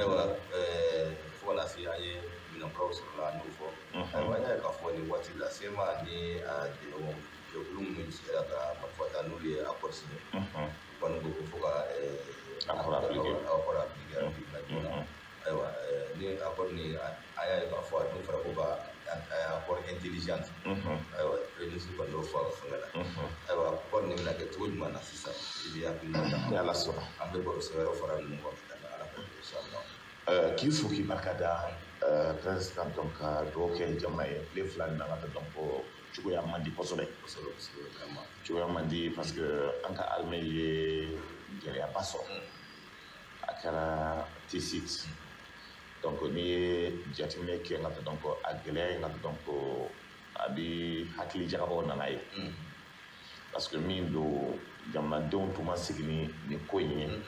Ayiwa, fo ka na se an ye minɛn kuraw sɔrɔ la, an y'o fɔ. Ayiwa, an y'a ye k'a fɔ nin waati la, CMA ni a jɛɲɔgɔn jɛkulu minnu sera ka marifa ta, n'olu ye accord signé, u kɔni ko ko fo ka accord appliqué. Accord appliqué rapidement, joona. Ayiwa, ni accord ni, an y'a ye k'a fɔ a dun fɔra ko ka accord intelligent. Ayiwa, premier ministre kɔni y'o fɔ a ka fɛngɛ la. Ayiwa, accord nin bɛna kɛ cogo jumɛn na sisan? I bɛ hakilina ta. Ni Ala sɔnna. An bɛ baro wɛrɛ fara ninnu kan ka taa Ala fɛ, inshallah. K'i fo, k'i barika da, président. Donc ka dugawu kɛ jamana ye. Tile 2 nin na, ka donc cogoya man di kosɛbɛ. Kosɛbɛ kosɛbɛ, vraiment. Cogoya man di parce que an ka armée ye gɛlɛyaba sɔrɔ, a kɛra Tessit. Donc n'i ye jateminɛ kɛ n ka donc a gɛlɛya ye n ka donc a bi hakili jagabɔ nana ye, parce que min don, jamanadenw tun ma sigi ni nin ko in ye.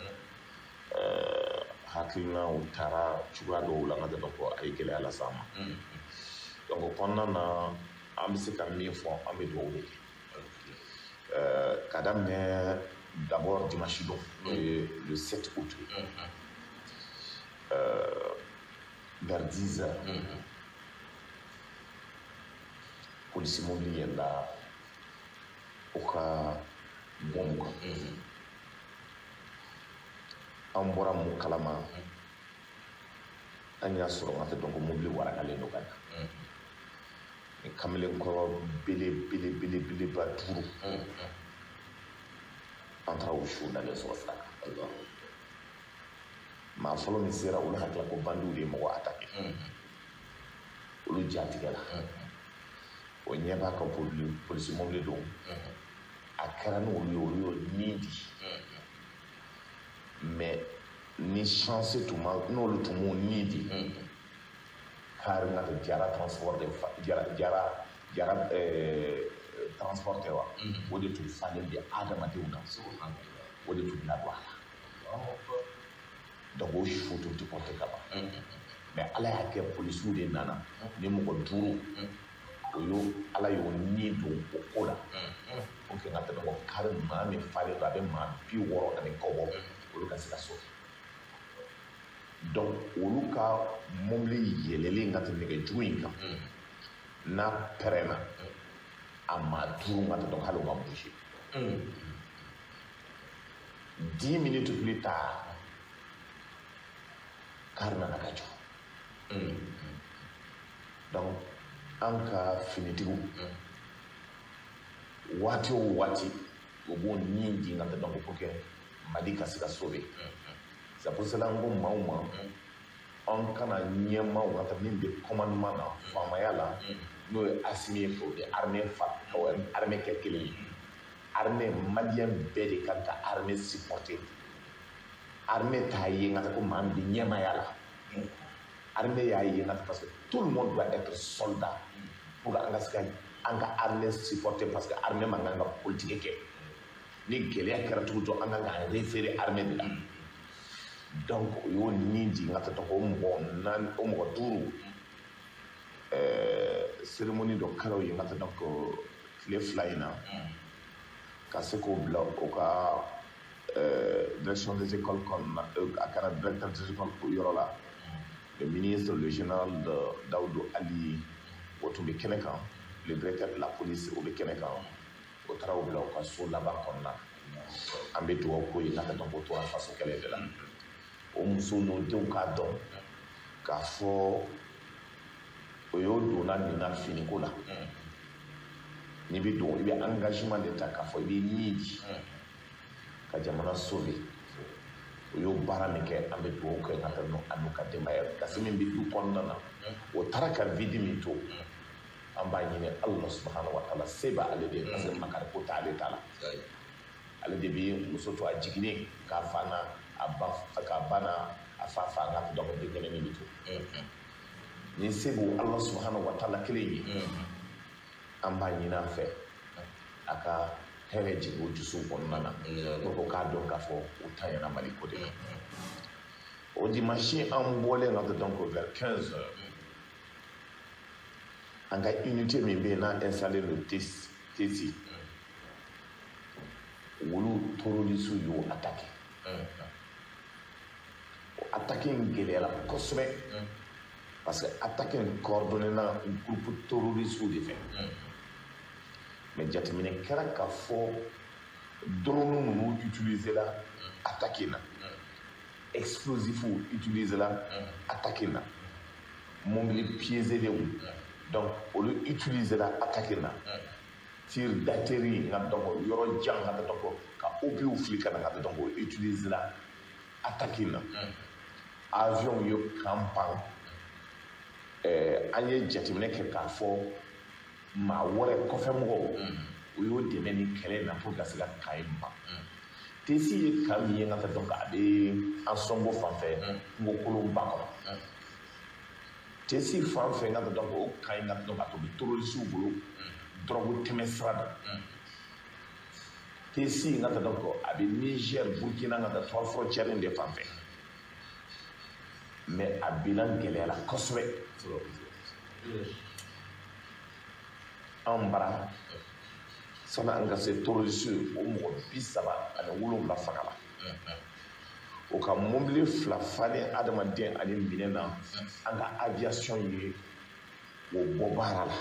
Hakilinaw taara cogoya dɔw la n ka donc a ye gɛlɛya las'an ma. Donc o kɔnɔna na, an bɛ se ka min fɔ, an bɛ dugawu de kɛ. Ka daminɛ d'abord dimanche don, n'o ye le 7 août ye, vers 10 heures, polisi mobili yɛlɛla u ka bɔnbu kan. An bɔra mun kalama? An y'a sɔrɔ n ka tɛ dɔn ko mobili warakalen don ka na ni kamalenkɔrɔ belebelebeleba duuru. An taara o su dalen sɔrɔ sira kan. Maa fɔlɔ min sera, olu hakili ko bandiw de ye mɔgɔ attaqué. Olu ja tigɛla, o ɲɛ b'a ka polisi mobili don. A kɛra n'olu ye, olu y'o nin di. Mais ni chance tun ma, n'olu tun m'o nin di, kari n ka tɛ Jara transport de fa, Jara Jara Jara transport tɛ wa, o de tun falen bɛ adamadenw na, o de tun bɛna don a la. Donc o su tun tɛ porter ka ban. Mais Ala y'a kɛ, polisiw de nana ni mɔgɔ duuru, o y'o Ala y'o ni don o ko la pour que n ka tɛmɛ ko kari maa min falen don, a bɛ maa 60 ani kɔ bɔ, olu ka se ka sauver. Donc olu ka mobili yɛlɛlen ka tɛmɛ nɛgɛjugu in kan, n'a pɛrɛnna, a maa duuru ka tɛ dɔn hali o ma bouger. 10 minutes plus tard, kari nana ka jɔ. Donc an ka finitigiw, waati o waati, o b'o nin di ka tɛ dɔn pour que Mali ka se ka sauver. C'est pour cela n ko maaw ma, an kana ɲɛmaaw ka taa min bɛ commandement na faamaya la, n'o ye Assimi ye, k'o de armée fa, ka armée kɛ kelen ye. Armée malien bɛɛ de kan ka armée supporter. Armée t'a ye n ka taa ko maa min bɛ ɲɛmaaya la, armée y'a ye n ka taa parce que tout le monde doit être soldat pour an ka se ka an ka armée supporter, parce que armée man kan ka politique kɛ. Ni gɛlɛya kɛra cogo cogo, an kan k'an référer armée de la. Donc o y'o nin di n ka taa o mɔgɔ naani, o mɔgɔ duuru, cérémonie dɔ kɛra o ye n ka taa donc tile 2 in na, ka se k'o bila o ka direction des écoles kɔnɔna. A kɛra directeur des écoles yɔrɔ la, le ministre, le général Daoudou Ali, o tun bɛ kɛnɛ kan, le directeur de la police, o bɛ kɛnɛ kan. O taara o bila u ka so laban kɔnɔna na. An bɛ dugawu k'o ye n'a ka dɔn ko tora faso kɛlɛ de la. O musow n'o denw k'a dɔn k'a fɔ o y'o donna nin na finiko la. N'i bɛ don, i bɛ engagement de ta k'a fɔ i bɛ min di ka jamana sauver. O y'o baara min kɛ, an bɛ dugawu kɛ ka taa a n'u ka denbaya. Kasi min bɛ du kɔnɔna na, o taara ka vide min to, an b'a ɲini Allah subahana wa taala, se b'ale de ye, parce que makari ko t'ale ta la. Ale de bɛ muso to a jiginnen k'a fa n'a a ba, k'a ba n'a a fa fa ka dɔn den kɛnɛ min bɛ to ni se b'o Allah subahana wa taala kelen ye. An b'a ɲini a fɛ a ka hɛrɛ jigin o dusu kɔnɔna na pour que k'a dɔn k'a fɔ u ta ɲɛna Mali ko de la. O dimanche, an bɔlen ka taa donc vers 15 heures, an ka unité min bɛ yen n'a installé don Tessi, olu terroristes y'o attaqué. O attaque in gɛlɛyara kosɛbɛ parce que attaque in coordonné na groupe terroriste de fɛ. Mais jateminɛ kɛra k'a fɔ drone ninnu utilisé la attaque in na, explosif utilisé la attaque in na, mobili piégélenw donc olu utilisé la attaque in na, tir d'artillerie nka donc yɔrɔ jan ka donc ka obus fili ka na ka donc o utilisé la attaque in na. Avion ye camp pan. An ye jateminɛ kɛ k'a fɔ maa wɛrɛ kɔfɛ mɔgɔw u y'o dɛmɛ ni kɛlɛ in na pour ka se ka camp in ban. Tessi ye camp min ye ka taa donc a bɛ Ansongo fan fɛ, kungo kolonba kɔnɔ Tessi fan fɛ, ka taa donc o camp in ka donc a tun bɛ terroriste bolo, drogue tɛmɛ sira dɔn. Tessi ka taa donc a bɛ Niger, Burkina ka taa trois frontières in de fan fɛ, mais a bilan gɛlɛyara kosɛbɛ. An bara sani an ka se terroriste o mɔgɔ 37 fagala, o ka mobili 2 falen adamaden ani minɛn na. An ka aviation ye o bɔ baara la.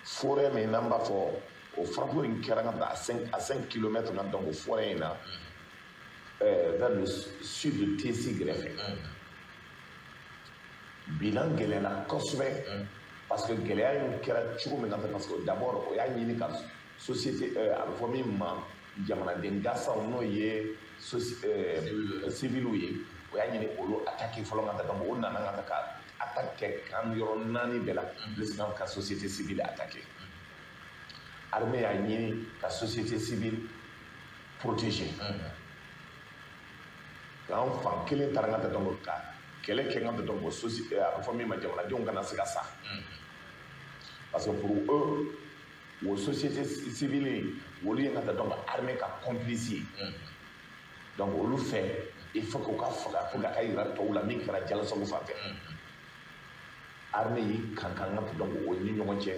Forêt min n'an b'a fɔ o frappe in kɛra ka taa à 5 kilomètres ka donc o forêt in na, vers le sud de Tessi gɛrɛfɛ. Bilan gɛlɛyara kosɛbɛ parce que gɛlɛya in kɛra cogo min na, parce que d'abord o y'a ɲini ka société, a bɛ fɔ min ma jamanaden gasanw, n'o ye civiliw ye, o y'a ɲini olu attaquer fɔlɔ ka taa donc o nana ka taa ka attaque kɛ kan yɔrɔ 4 bɛɛ la, plus ka société civile attaquer. Armée y'a ɲini ka société civile protéger. K'an fan kelen taara ka taa donc ka kɛlɛ kɛ ka taa donc a bɛ fɔ min ma jamanadenw kana se ka sa, parce que pour eux o société civile olu ye ka taa donc armée ka complice ye. Donc olu fɛ il faut k'u ka faga pour que a ka yira tɔw la min kɛra Jalasagu fan fɛ. Armée y'i kan kan ka donc o ni ɲɔgɔn cɛ.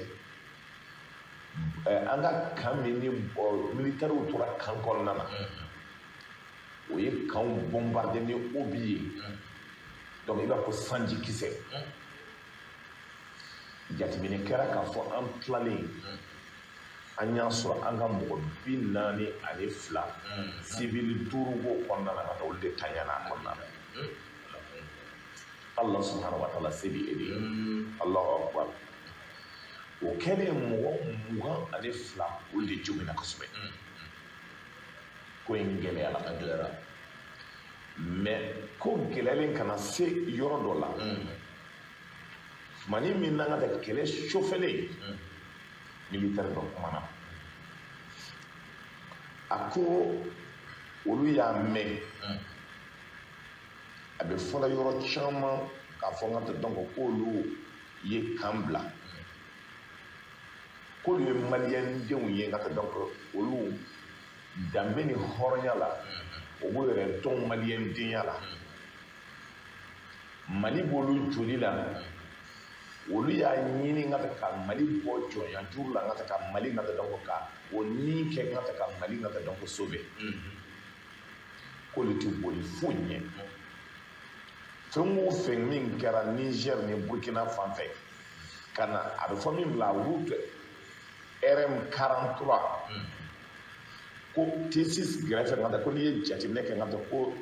An ka camp min ni militaires tora camp kɔnɔna na, o ye campw bombarder ni obus ye, donc i b'a fɔ sanji kisɛ. Jateminɛ kɛra k'a fɔ an tilalen an y'a sɔrɔ an ka mɔgɔ 42, civil 5 b'o kɔnɔna na ka taa olu de tanyana a kɔnɔna na. Allah subhanahu wa ta'ala se bɛ e de ye. Allahu akbar. O kɛlen mɔgɔ 22 olu de joginna kosɛbɛ. Ko in gɛlɛyara, a gɛlɛyara, mais ko gɛlɛyalen kana se yɔrɔ dɔ la, tumani min n'an ka taa kɛlɛ sofɛlen, militaire dɔ kumana, a ko olu y'a mɛn a bɛ fɔla yɔrɔ caman k'a fɔ n ka taa donc k'olu ye camp bila, k'olu ye maliyɛndenw ye ka taa donc olu danbe ni hɔrɔnya la, o b'u yɛrɛ dɔn maliyɛndenya la, Mali b'olu joli la, olu y'a ɲini ka ka Mali bɔ jɔnya juru la, ka ka Mali ka donc ka o ni kɛ ka ka Mali ka donc sauver, k'olu tɛ boli foyi ɲɛ. Fɛn o fɛn min kɛra Niger ni Burkina fan fɛ ka na, a bɛ fɔ min la route RM 43, ko T6 gɛrɛfɛ ka taa, ko n'i ye jateminɛ kɛ ka taa ko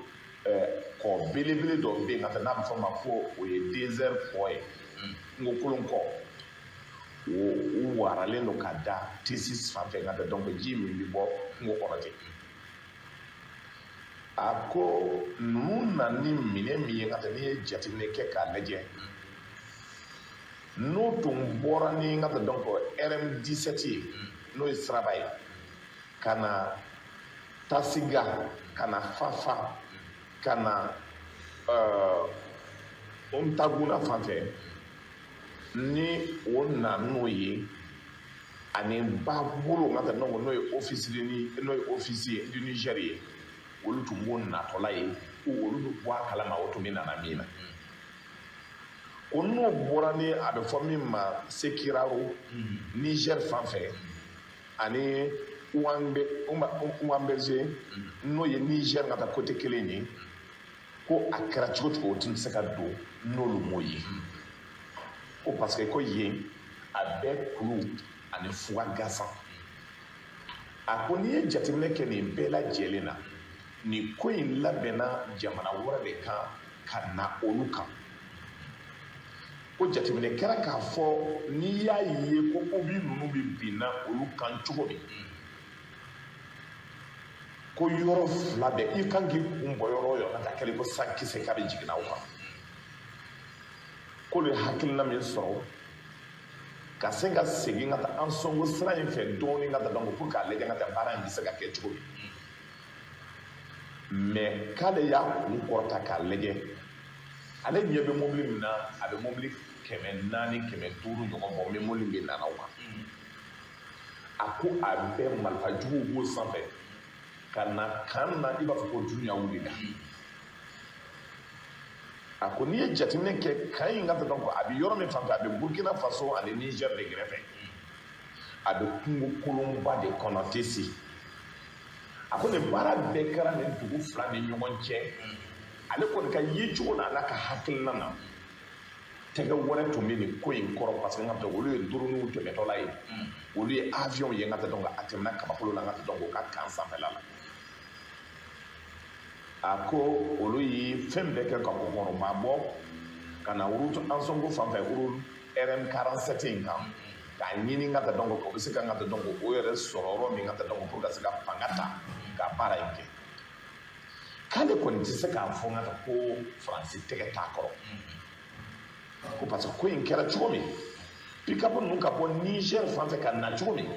kɔ belebele dɔ bɛ yen ka taa n'a bɛ fɔ o ma ko o ye désert kɔ ye, kungo kolon kɔ, o waralen don ka da T6 fan fɛ ka taa donc ji min bɛ bɔ kungo kɔnɔ ten. A ko ninnu na ni minɛn min ye ka taa, n'i ye jateminɛ kɛ k'a lajɛ, n'o tun bɔra ni ka taa donc RM17 ye, n'o ye siraba ye, ka na Tasiga, ka na Fafa, ka na Ntaguna fan fɛ, ni o na n'o ye ani ba bolo ka taa donc n'o ye office n'o ye officier du Niger ye, olu tun b'o natɔla ye, ko olu bɛ bɔ a kalama o tun bɛ nana min na. Ko n'o bɔra ni a bɛ fɔ min ma Sekiraro Niger fan fɛ ani Ouamberger, n'o ye Niger ka taa côté kelen ye. Ko a kɛra cogo cogo o tun tɛ se ka don n'olu m'o ye. Ko parce que ko yen a bɛɛ kulu ani fuga gansan. A ko n'i ye jateminɛ kɛ nin bɛɛ lajɛlen na, nin ko in labɛnna jamana wɛrɛ de kan ka na olu kan. Ko jateminɛ kɛra k'a fɔ n'i y'a ye ko obi ninnu bɛ binna olu kan cogo min, ko yɔrɔ fila bɛɛ i kan k'i kun bɔ yɔrɔ o yɔrɔ ka taa kɛlɛ ko sankisɛ k'a bɛ jiginna o kan. K'olu ye hakilina min sɔrɔ ka se ka segin ka taa an sɔnko sira in fɛ dɔɔnin ka taa donc pour k'a lajɛ ka taa baara in bɛ se ka kɛ cogo min. Mais k'ale y'a kun kɔrɔta k'a lajɛ, ale ɲɛ bɛ mobili min na, a bɛ mobili 400 500 ɲɔgɔn bɔ, mais mobili bɛ nana o kan. A ko a bɛɛ marifa juguw b'o sanfɛ ka na kan na i b'a fɔ ko dunuya wulila. A ko n'i ye jateminɛ kɛ kan in ka taa donc a bɛ yɔrɔ min fan fɛ, a bɛ Burkina Faso ani Niger de kɛrɛfɛ, a bɛ kungo kolonba de kɔnɔ Tesi. A ko nin baara bɛɛ kɛra nin dugu fila ni ɲɔgɔn cɛ. Ale kɔni ka yecogo la, n'a ka hakilina na, tɛgɛ wɛrɛ tun bɛ nin ko in kɔrɔ, parce que n ka taa olu ye droniw tɛmɛtɔla ye, olu ye avion ye n ka taa donc a tɛmɛna kabakolo la n ka taa donc o ka kan sanfɛla la. A ko olu ye fɛn bɛɛ kɛ ka kɔkɔrɔba bɔ ka na route Ansongo fan fɛ, route RM47 in kan, k'a ɲini ka taa donc o bɛ se ka n ka taa donc o yɛrɛ sɔrɔ yɔrɔ min ka taa donc pour ka se ka fanga ta ka baara in kɛ. K'ale kɔni tɛ se k'a fɔ n ka taa ko Faransi tɛgɛ t'a kɔrɔ, ko parce que ko in kɛra cogo min, pick-up ninnu ka bɔ Niger fan fɛ ka na cogo min,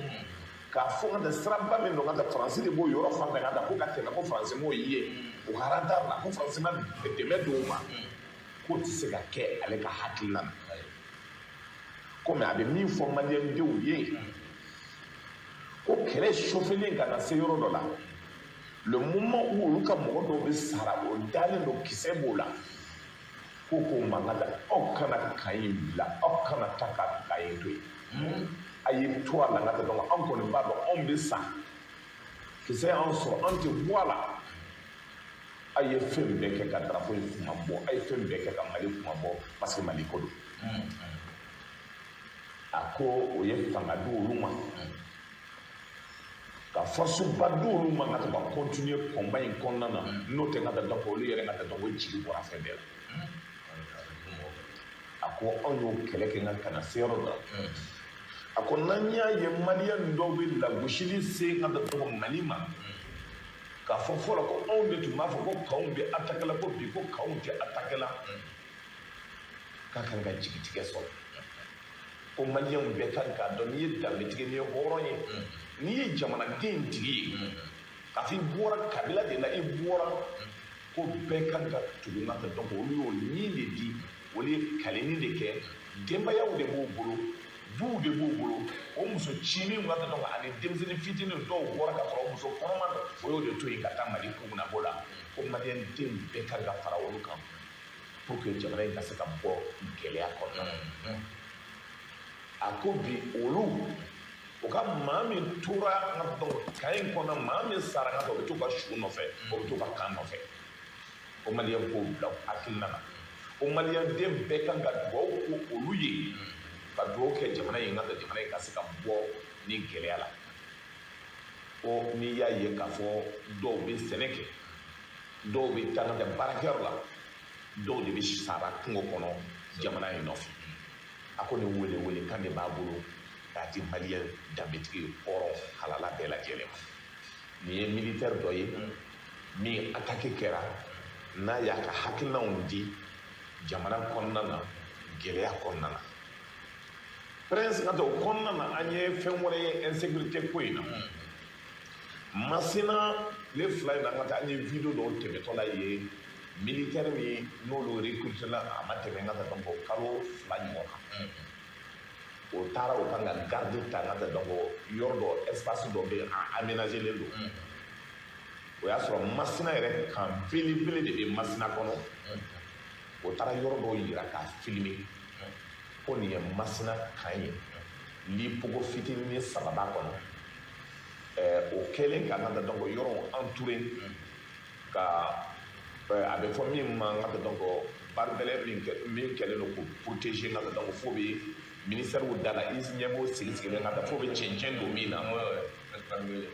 k'a fɔ n ka taa siraba min don ka taa Faransi de b'o yɔrɔ fan fɛ ka taa ko ka tɛmɛ ko Faransi m'o ye o ka radar la, ko Faransi ma dɛmɛ don o ma, k'o tɛ se ka kɛ ale ka hakilina na. Komi a bɛ min fɔ maliyɛndenw ye, ko kɛlɛ sofelen ka na se yɔrɔ dɔ la, le moment où olu ka mɔgɔ dɔw bɛ sara, o dalen don kisɛ b'o la, ko k'o mankan da, aw kana kan in bila, aw kana taa ka kan in to yen, a ye to a la n ka taa donc anw kɔni b'a dɔn anw bɛ sa, kisɛ y'an sɔrɔ, an tɛ bɔ a la. A ye fɛn bɛɛ kɛ ka drapeau in kuma bɔ, a ye fɛn bɛɛ kɛ ka Mali kuma bɔ, parce que Mali ko don. A ko o ye fanga di olu ma, ka force ba di olu ma ka to ka continuer combat in kɔnɔna na, n'o tɛ n ka taa donc olu yɛrɛ ka taa donc o jigi bɔra fɛn bɛɛ la. A ko anw y'o kɛlɛ kɛ n ka na se yɔrɔ dɔ la. A ko n'an y'a ye maliyɛn dɔw bɛ lagosili se n ka taa donc Mali ma, k'a fɔ fɔlɔ ko anw de tun b'a fɔ ko kanw bɛ attaquer la, ko bi ko kanw tɛ attaquer la, k'a kan ka jigitigɛ sɔrɔ. Ko maliyɛnw bɛɛ kan k'a dɔn n'i ye danbetigi, n'i ye hɔrɔn ye, n'i ye jamanaden tigi ye, k'a fɔ i bɔra kabila de la, i bɔra ko bɛɛ kan ka tugu n ka taa donc olu y'o ɲin de di, olu ye kalenni de kɛ, denbayaw de b'u bolo, duw de b'u bolo, o muso cinin ka taa donc ani denmisɛnnin fitinin dɔw bɔra ka sɔrɔ muso kɔnɔma don, o y'o de to yen ka taa Mali kunko la. Ko maliyɛn den bɛɛ kan ka fara olu kan pour que jamana in ka se ka bɔ gɛlɛya kɔnɔna na. A ko bi olu o ka maa min tora n ka donc kan in kɔnɔ, maa min sara n ka o bɛ t'u ka su nɔfɛ, o bɛ t'u ka kan nɔfɛ. O maliyɛn k'o bila hakilina na, o maliyɛn den bɛɛ kan ka dugawu k'o olu ye, ka dugawu kɛ jamana in ka jamana in ka se ka bɔ ni gɛlɛya la. Ko n'i y'a ye k'a fɔ dɔw bɛ sɛnɛ kɛ, dɔw bɛ taa ka taa baarakɛyɔrɔ la, dɔw de bɛ sara kungo kɔnɔ jamana in nɔfɛ. A ko nin wele kan de b'a bolo k'a di maliyɛn danbetigi hɔrɔn halala bɛɛ lajɛlen ma. Nin ye militaire dɔ ye min attaque kɛra, n'a y'a ka hakilinaw di jamana kɔnɔna na, gɛlɛya kɔnɔna na. Prince ka o kɔnɔna na, an ye fɛn wɛrɛ ye insécurité ko in na. Masina tile fila in na, an ka taa an ye vidéo dɔw tɛmɛtɔla ye, militaire min n'olu recruté la, a ma tɛmɛ n ka taa donc kalo 2 ɲɔgɔn kan. O taara o kan ka garde ta n ka taa donc yɔrɔ dɔ, espace dɔ bɛ yen a aménagé len don. O y'a sɔrɔ Masina yɛrɛ kan belebele de bɛ Masina kɔnɔ. O taara yɔrɔ dɔw yira k'a filmer ko nin ye Masina kan ye, lipogo fitinin 3 b'a kɔnɔ. O kɛlen ka n ka taa donc yɔrɔw entouré ka A bɛ fɔ min ma n ka donc barbelé min kɛlen don k'o protéger n ka donc fo bɛ ministère da la, i ɲɛ b'o sigi sigilen ka taa fo bɛ cɛncɛn don min na.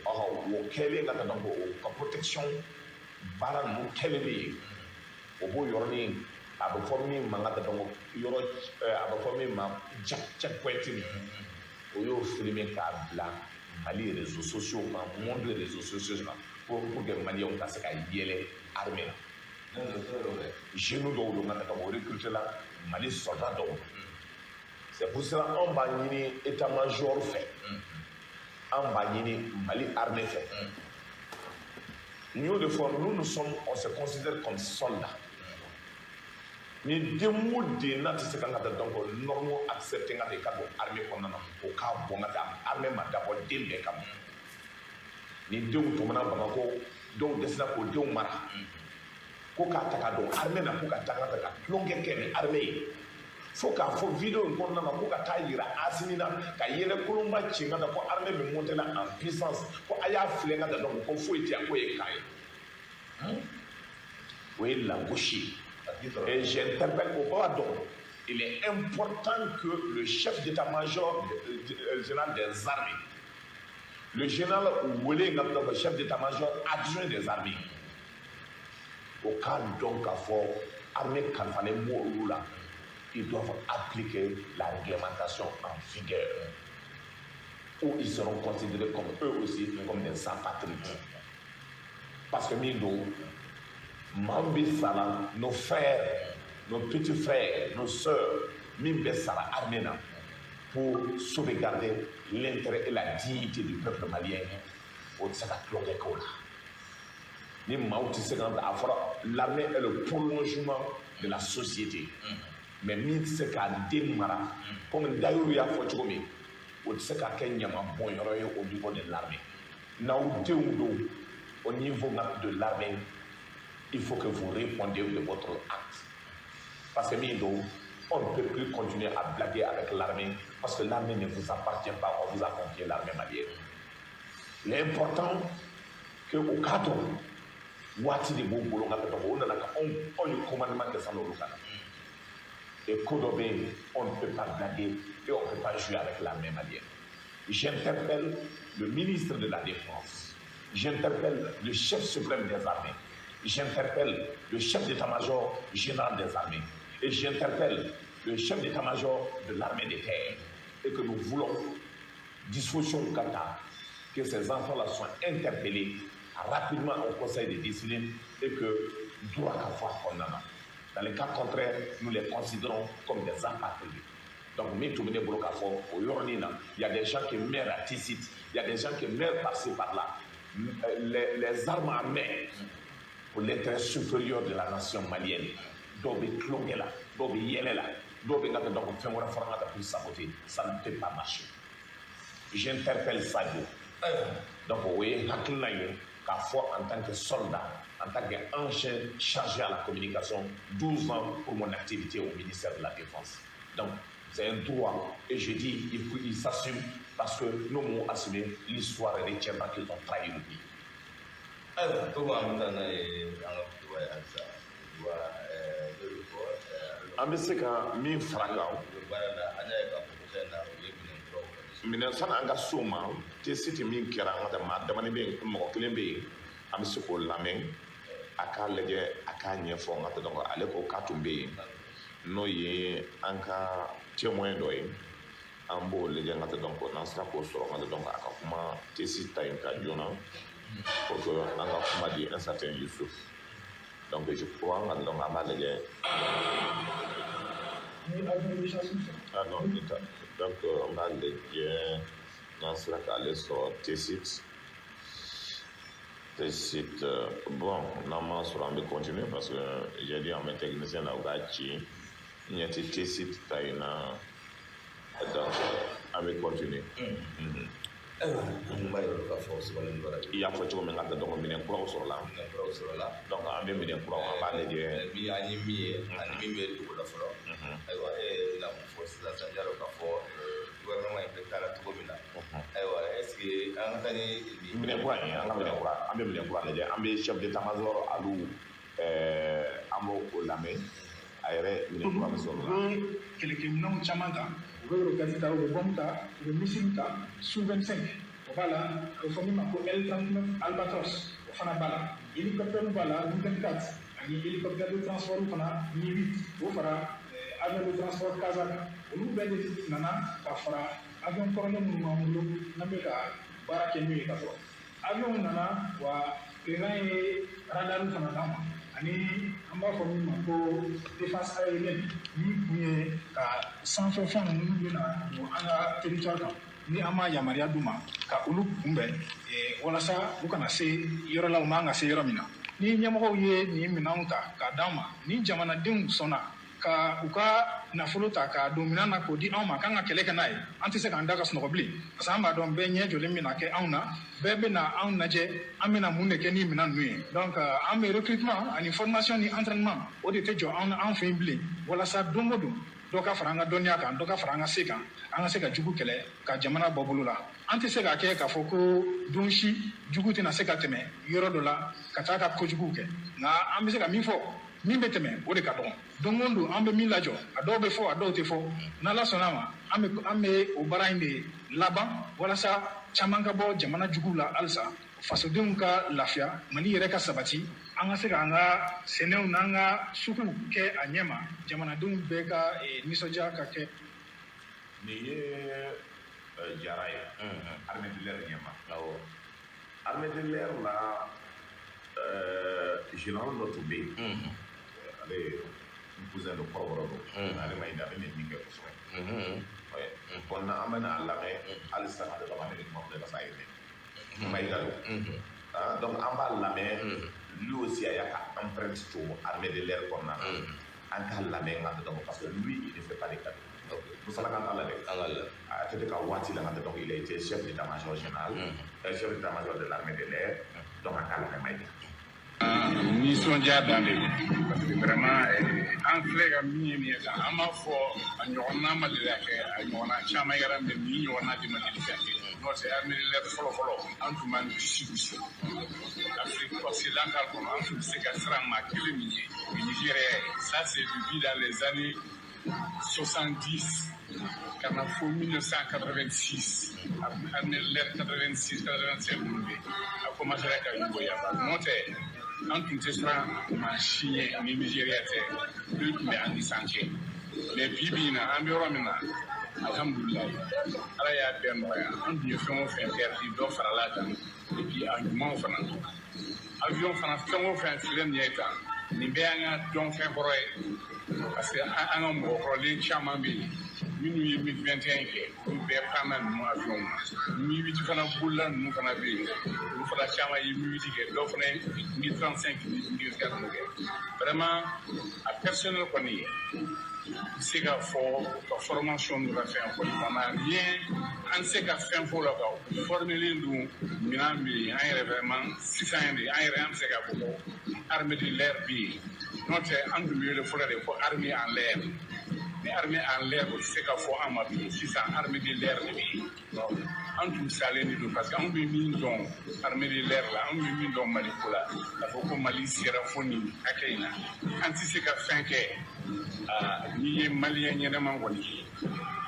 Ɔhɔ, o kɛlen ka taa donc o ka protection baara ninnu kɛlen bɛ yen, o b'o yɔrɔnin, a bɛ fɔ min ma n ka taa donc yɔrɔ, a bɛ fɔ min ma checkpoint nin, o y'o filmer k'a bila Mali réseaux sociaux kan, monde réseaux sociaux kan, pour que Maliyɛnw ka se ka yɛlɛ armée la. Jeunes dɔw don ka taa o recruter la, Mali soldat dɔw don. C'est pour cela anw b'a ɲini état-major fɛ, an b'a ɲini Mali armée fɛ. N y'o de fɔ, nous nous sommes, on se considère comme soldats. Ni den o den n'a tɛ se ka taa donc norme accepter ka taa i ka don armée kɔnɔna na, o k'a bɔ ka taa. Armée ma dabɔ den bɛɛ kama. Ni denw tɔmɔna Bamakɔ, dɔw dɛsɛra k'o denw mara ko k'a ta ka don armée na, ko ka taa ka tulonkɛ kɛ ni armée ye, fo k'a fɔ vidéo in kɔnɔna na ko ka taa yira Asimi na ka yɛlɛ kolonba ci ka taa ko armée bɛ monter la en puissance, ko a y'a filɛ ka taa donc ko foyi tɛ yan, k'o ye kan ye, o ye lagosi ye. Et j'interpelle au bas, donc il est important que le chef d'état-major général des armées, le général Wele, le chef d'état-major adjoint des armées, au cas donc k'a fɔ armée kalifalen b'o olu la, ils doivent appliquer la réglementation en vigueur ou ils seront considérés comme eux aussi comme des apatrides. Parce que min don, maa min bɛ sara, nos frères, nos petits frères, nos sœurs, min bɛ sara armée na pour sauvegarder l'intérêt et la dignité du peuple malien, o tɛ se ka tulonkɛ k'o la. Ni maaw tɛ se ka, a fɔra l'armée est le prolongement de la société, mais min tɛ se k'a den mara comme Dayiru y'a fɔ cogo min, o tɛ se ka kɛ ɲama bɔnyɔrɔ ye au niveau de l'armée. N'aw denw don au niveau de l'armée, il faut que vous répondiez de votre acte. Parce que min don, on ne peut plus continuer à blaguer avec l'armée, parce que l'armée ne vous appartient pas, on vous a confié l'armée malienne. L'important que au cadre waati de b'u bolo ka tɛmɛ o nana ka anw ye commandement kɛ sanni olu ka na. Et ko dɔ bɛ yen, on ne peut pas blaguer et on ne peut pas jouer avec l'armée malienne. J'interpelle le ministre de la Défense, j'interpelle le chef suprême des armées, j'interpelle le chef d'état-major général des armées et j'interpelle le chef d'état-major de l'armée des terres, et que nous voulons disposition ka ta que ces enfants-là soient interpellés rapidement au conseil de discipline et que droit ka fɔ a kɔnɔna na. Dans le cas contraire, nous les considérons comme des apatrides. Donc min tun bɛ ne bolo k'a fɔ o yɔrɔnin na, il y a des gens qui meurent à Tessit, il y a des gens qui meurent par-ci par-là, les armes à main pour l'intérêt supérieur de la nation malienne. Dɔw bɛ tulonkɛ la, dɔw bɛ yɛlɛ la, dɔw bɛ ka taa donc fɛn wɛrɛ fara ka taa pour saboter. Ça ne peut pas marcher. J'interpelle Sadio. Donc o ye hakilina ye k'a fɔ en tant que soldat, en tant qu'ancien chargé à la communication, 12 ans pour mon activité au ministère de la Défense. Donc c'est un droit et je dis il faut qu'ils s'assument, parce que nous m'ont assumé, l'histoire retiendra qu'ils ont trahi le pays. Ayiwa, komi an bɛ taa n'a ye an ka kutuba ye halisa wa n'o bɛ fɔ An bɛ se ka min fara kan, u bɛ baara la, an y'a ye k'a fɔ ko fɛn na u ye minɛn kuraw kɔni Minɛn, sani an ka s'o ma, Tessit min kɛra, an ka taa maa damani bɛ yen, mɔgɔ kelen bɛ yen, an bɛ se k'o lamɛn, a k'a lajɛ, a k'a ɲɛfɔ n ka taa. Donc ale ko k'a tun bɛ yen, n'o ye an ka témoin dɔ ye, an b'o lajɛ n ka taa. Donc n'an sera k'o sɔrɔ n ka taa, donc a ka kuma Tessit ta in kan joona pour que an ka kuma di un certain Youssouf. Donc je crois n ka, donc an b'a lajɛ. Ni avion de chasse sɔrɔ. Ah non, ne ta. Donc an b'a lajɛ n'an sera k'ale sɔrɔ Tessit. Tessit, bon, n'an m'a sɔrɔ, an bɛ continuer, parce que j'ai dit à mes techniciens là u k'a ci, n ɲɛ tɛ Tessit ta in na, donc an bɛ continuer. Ayiwa, an b'a yira k'a fɔ sɛbɛnni bɔra. I y'a fɔ cogo min ka taa, donc minɛn kuraw sɔrɔla. Minɛn kuraw sɔrɔla. Donc an bɛ minɛn kuraw, an b'a lajɛ. Min an ye min ye ani min bɛ dugu la fɔlɔ. Ayiwa, e bɛna mun fɔ sisan sisan? Y'a dɔn k'a fɔ gouvernement in bɛ taa la cogo min na. Ayiwa, est ce que an ka taa ni Minɛn kura in, an ka minɛn kura, an bɛ minɛn kura lajɛ, an bɛ chef d'état-major alu An b'o o lamɛn a yɛrɛ minɛ kura min sɔrɔ la. U bɛ kɛlɛkɛminɛnw caman ta, u bɛ roquette ta, u bɛ bombe ta, u bɛ missile ta, Su-25 o b'a la, a bɛ fɔ min ma ko L-39 Albatros o fana b'a la, hélicoptère b'a la Mi-24 ani hélicoptère de transport fana Mi-8 o fara avion de transport Casa kan. Olu bɛɛ de nana ka fara avion kɔrɔlen minnu b'an bolo n'an bɛ ka baara kɛ n'u ye ka kɔrɔ. Avion nana wa président ye radar fana d'an ma ani an b'a fɔ min ma ko défense aérienne min kun ye ka sanfɛ fɛn ninnu bɛna don an ka territoire kan ni an ma yamaruya d'u ma ka olu kunbɛn walasa u kana se yɔrɔ la u man ka se yɔrɔ min na. Ni ɲɛmɔgɔw ye nin minɛnw ta k'a d'an ma, ni jamanadenw sɔnna ka u ka nafolo ta k'a don minɛn na k'o di anw ma k'an ka kɛlɛ kɛ n'a ye, an tɛ se k'an da ka sunɔgɔ bilen parce que an b'a dɔn bɛɛ ɲɛ jɔlen bɛna kɛ anw na, bɛɛ bɛna anw lajɛ an bɛna mun de kɛ ni minɛn ninnu ye. Donc an bɛ recrutement ani formation ni entraînement o de tɛ jɔ anw fɛ yen bilen walasa don o don dɔ ka fara an ka dɔnniya kan, dɔ ka fara an ka se kan, an ka se ka jugu kɛlɛ ka jamana bɔ bolo la. An tɛ se k'a kɛ k'a fɔ ko don si jugu tɛna se ka tɛmɛ yɔrɔ dɔ la ka taa ka kojuguw kɛ, nka an bɛ se ka min fɔ, min bɛ tɛmɛ o de ka dɔgɔn. Don o don an bɛ min lajɔ, a dɔw bɛ fɔ, a dɔw tɛ fɔ. N'Ala sɔnna a ma, an bɛ o baara in de laban walasa caman ka bɔ jamana juguw la halisa, fasodenw ka lafiya, Mali yɛrɛ ka sabati, an ka se k'an ka sɛnɛw n'an ka suguw kɛ a ɲɛ ma, jamanadenw bɛɛ ka nisɔndiya ka kɛ. Nin ye Jara ye, armée de l'air ɲɛma. Armée de l'air la, général dɔ tun bɛ yen, ale n cousin dɔ kɔrɔbɔrɔ don, ale ma ɲi, ale bɛ min kɛ kosɛbɛ. Bon, an bɛna a lamɛn halisa, ale b'a ne bɛ kuma filɛ parce que a ye ne Maïga don. Donc an b'a lamɛn, lui aussi a y'a ka empreinte to armée de l'air kɔnɔna na. An k'a lamɛn n ka dɔn parce que lui il ne fait pas de cadeau. Moussa kan t'a la dɛ. A tɛ ka waati la n ka dɔn, il a été chef d'état-major général, chef d'état-major de l'armée de l'air. Donc an k'a lamɛn Maïga. Nisɔndiya dan de don parce que vraiment an filɛ ka min ye nin ye tan, an b'a fɔ a ɲɔgɔnna ma deli ka kɛ, a ɲɔgɔnna caman kɛra, mais nin ɲɔgɔnna de ma deli ka kɛ. N'o tɛ armée de l'air fɔlɔ fɔlɔ, an tun b'an disi gosi Afrique occidentale kɔnɔ, an tun bɛ se ka siran maa kelen min ye, o ye Nigéria ye. Ça c'est depuis dans les années 70 ka na fo 1986, armée de l'air 86 87 minnu bɛ yen, a commencé ka yuguya. N'o tɛ an tun tɛ siran maa si ɲɛ ni Nigéria tɛ, olu tun bɛ an ni san cɛ. Mais bi bi in na, an bɛ yɔrɔ min na, alhamdulilayi, Ala y'a bɛɛ nɔgɔya. An tun ye fɛn o fɛn perdu, dɔ farala a kan, et puis a ɲumanw fana, avion fana, fɛn o fɛn filɛ nin ye tan, nin bɛɛ y'an ka dɔnfɛn kɔrɔ ye parce que an ka mɔgɔkɔrɔlen caman bɛ yen minnu ye Mi-21 kɛ, olu bɛɛ panna ninnu avion na. Mi-8 fana bolila ninnu fana bɛ yen, olu fana caman ye Mi-8 kɛ, dɔw fana ye Mi-35 ni Mi-24 kɛ. Vraiment a personnel kɔni ye bɛ se k'a fɔ u ka formation n'u ka fɛn kɔni, on a rien, an tɛ se ka fɛn fɔ o la quoi. U formelen don, minɛn bɛ yen, an yɛrɛ vraiment sisan de an yɛrɛ an bɛ se k'a fɔ ko armée de l'air bɛ yen. N'o tɛ an tun bɛ wele fɔlɔ de ko armée en l'air, ni armée en l'air o tɛ se ka fɔ an ma bi, sisan armée de l'air de bɛ yen. An tun salen de don parce que anw bɛ min dɔn armée de l'air la, anw bɛ min dɔn Mali ko la, k'a fɔ ko Mali sera fo nin hakɛ in na, an tɛ se ka fɛn kɛ. N'i ye malien ɲɛnama kɔni ye,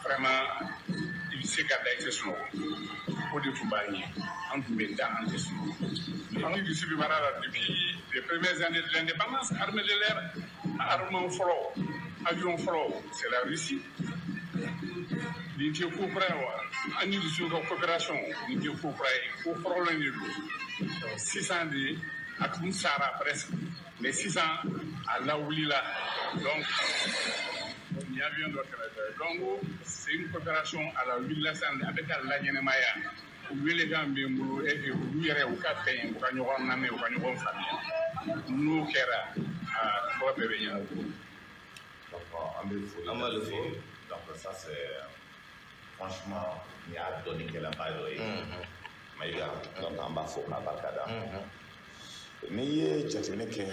vraiment i bɛ se ka da i tɛ sunɔgɔ, o de tun b'an ye, an tun bɛ da an tɛ sunɔgɔ. An dusu bɛ baara la depuis les premières années de l'indépendance. Armée de l'air armement fɔlɔ, avion fɔlɔ, c'est la Russie. Nin tɛ ko kura ye wa, an ni Rusiw ka coopération nin tɛ ko kura ye, ko kɔrɔlen de don. Sisan de a tun sara presque, mais sisan a lawulila. Donc nin avion dɔ kɛrɛfɛ, donc c'est une coopération a lawulila sisan, a bɛ ka laɲɛnɛmaya. U welekan bɛ n bolo e que olu yɛrɛ u ka bɛn, u ka ɲɔgɔn lamɛn, u ka ɲɔgɔn faamuya, n'o kɛra a tɔ bɛɛ bɛ ɲɛnabɔ. Donc an bɛ foli An b'ale fo. Donc ça c'est franchement nin y'a dɔnnikɛlaba dɔ ye, Maïga. Donc an b'a fo k'a barika da. N'i ye jateminɛ kɛ,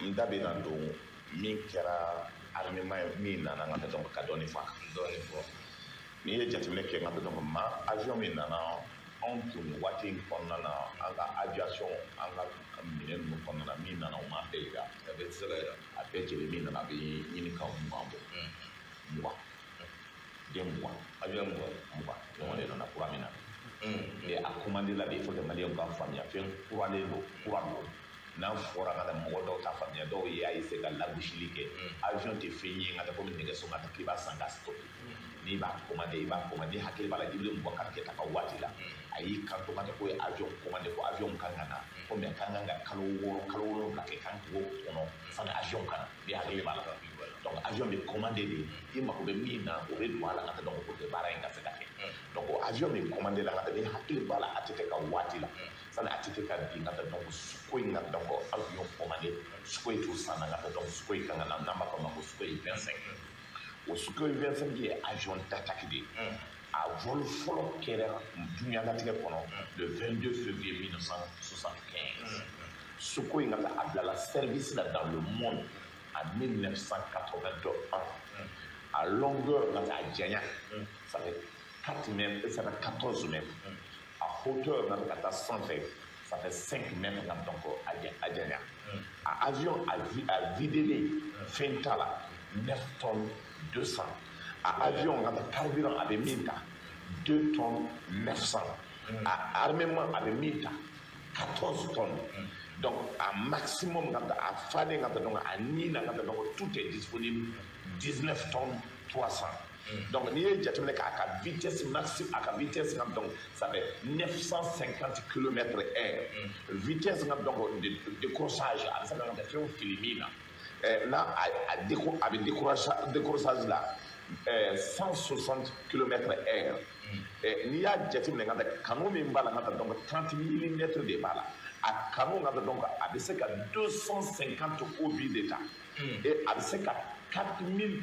n da bɛna don min kɛra armement min nana n ka dɔn ka dɔɔni fɔ a kan. Dɔɔni fɔ. N'i ye jateminɛ kɛ n ka dɔn ma avion min nana, anw tun waati in kɔnɔna na, an ka aviation, an ka minɛnw minɛn ninnu kɔnɔna na min nana o ma bɛɛ yira. A bɛɛ tɛ se ka yira. A bɛɛ jɛlen min nana a bɛ ɲini ka 20 bɔ. 20. Den 20. Avion 20. 20. Ɲɔgɔn de nana kura min na. Et a commandé la de, il faut que Maliyɛnw ka faamuya fɛn kuralen don, kura don. N'a fɔra ka taa mɔgɔ dɔw t'a faamuya, dɔw y'a essayer ka lagosili kɛ. Avion tɛ fɛn ye ka taa komi nɛgɛso ka taa k'i b'a san ka stocker. N'i b'a commandé, i b'a commandé, hakili b'a la Jibril Boubacar Keita ka waati la. A y'i kanto ka taa ko ye avion commandé, ko avion kan ka na. Ko mais kan ka kalo 6 kalo 7 kɛ kan k'o kɔnɔ sani avion ka na. N'i hakili b'a la. Donc avion bɛ commandé de, i mako bɛ min na o bɛ don a la ka taa donc pour que baara in ka se ka kɛ. Donc avion bɛ commandé la ka taa ni hakili b'a la ATT ka waati la. Sani ATT ka bin ka taa donc Sukhoi ka donc avion commandé, Sukhoi t'o san na ka taa donc Sukhoi kan ka na n'an b'a fɔ a ma ko Sukhoi 25. O Sukhoi 25 ye avion d'attaque de ye. A vol fɔlɔ kɛra diɲɛlatigɛ kɔnɔ le 22 février 1975. Sukhoi ka taa a bilala service la dans le monde en 1981. A longueur ka taa a janya, ça fait 4 mètres, ça fait 14 mètres. A hauteur ka taa sanfɛ, ça fait 5 mètres donc a janya. A avion a vidé fɛn t'a la 9 tonnes 200. A avion ka taa carburant a bɛ min ta 2 tonnes 900. A armement a bɛ min ta 14 tonnes. Donc a maximum a falen ka taa donc a ni na ka taa donc tout est disponible 19 tonnes 300. Donc n'i ye jateminɛ k'a ka vitesse maximum, a ka vitesse ka donc ça fait 950 km/h. Vitesse ka donc de décrochage a bɛ se ka fɛnw fili min na. N'a a bɛ décrochage la 160 km/h. N'i y'a jateminɛ ka taa kanu min b'a la ka taa donc 30 mm de b'a la. A kanu ka taa donc a bɛ se ka 250 obus de ta. Et a bɛ se ka 4000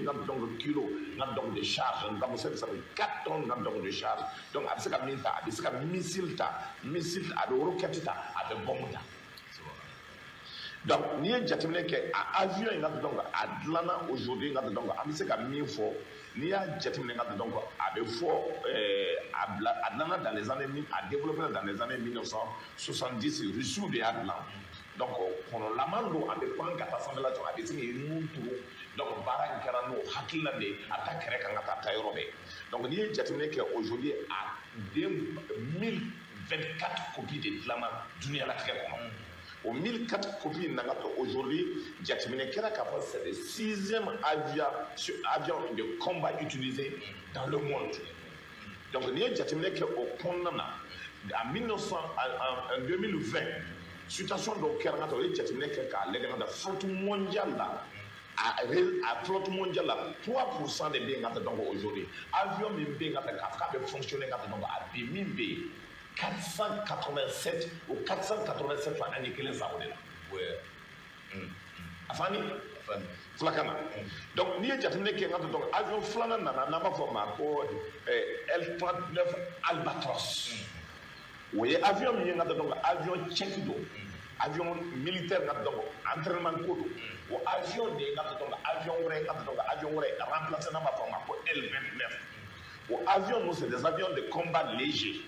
donc kilos donc de charge, donc ça fait 4 tonnes donc de charge. Donc a bɛ se ka min ta, a bɛ se ka missile ta, missile a bɛ roquette ta, a bɛ bombe ta. Donc n'i ye jateminɛ kɛ a avion in ka donc a dilanna aujourd'hui ka donc an bɛ se ka min fɔ, n'i y'a jateminɛ ka donc a bɛ fɔ a bila a dilanna dans les années, a développé dans les années 1970, Russiw de y'a dilan. Donc kɔnɔlaman don, a bɛ pan ka taa sanfɛla cɛ, a bɛ se k'i nun turu. Donc baara in kɛra n'o hakilina de ye, a bɛ taa kɛrɛ kan ka taa yɔrɔ bɛɛ. Donc n'i ye jateminɛ kɛ aujourd'hui a den 1024 copies de dilanna diɲɛlatigɛ kɔnɔ. O 1004 copies nana aujourd'hui, jateminɛ kɛra k'a fɔ c'est le 6e avion de combat utilisé dans le monde. Donc n'i ye jateminɛ kɛ o kɔnɔna na en 1900 en 2020 situation dɔw kɛra ka taa o ye jateminɛ kɛ k'a lajɛ ka taa flotte mondiale la, a flotte mondiale la 3% de bɛ yen ka taa donc aujourd'hui avion min bɛ yen ka taa k'a fɔ k'a bɛ fonctionner ka taa donc a bi min bɛ yen 487 o 487 fois an ye kelen san o de la. A fani filakan na. Donc n'i ye jateminɛ kɛ ka taa donc avion filanan nana n'an b'a fɔ o ma ko L39 Albatros. O ye avion min ye ka taa donc avion tchèque don, avion militaire ka taa donc entraînement ko don. O avion de ye ka taa donc avion wɛrɛ ka taa donc avion wɛrɛ remplacé n'an b'a fɔ o ma ko L29. O avion ninnu c'est des avions de combat légers.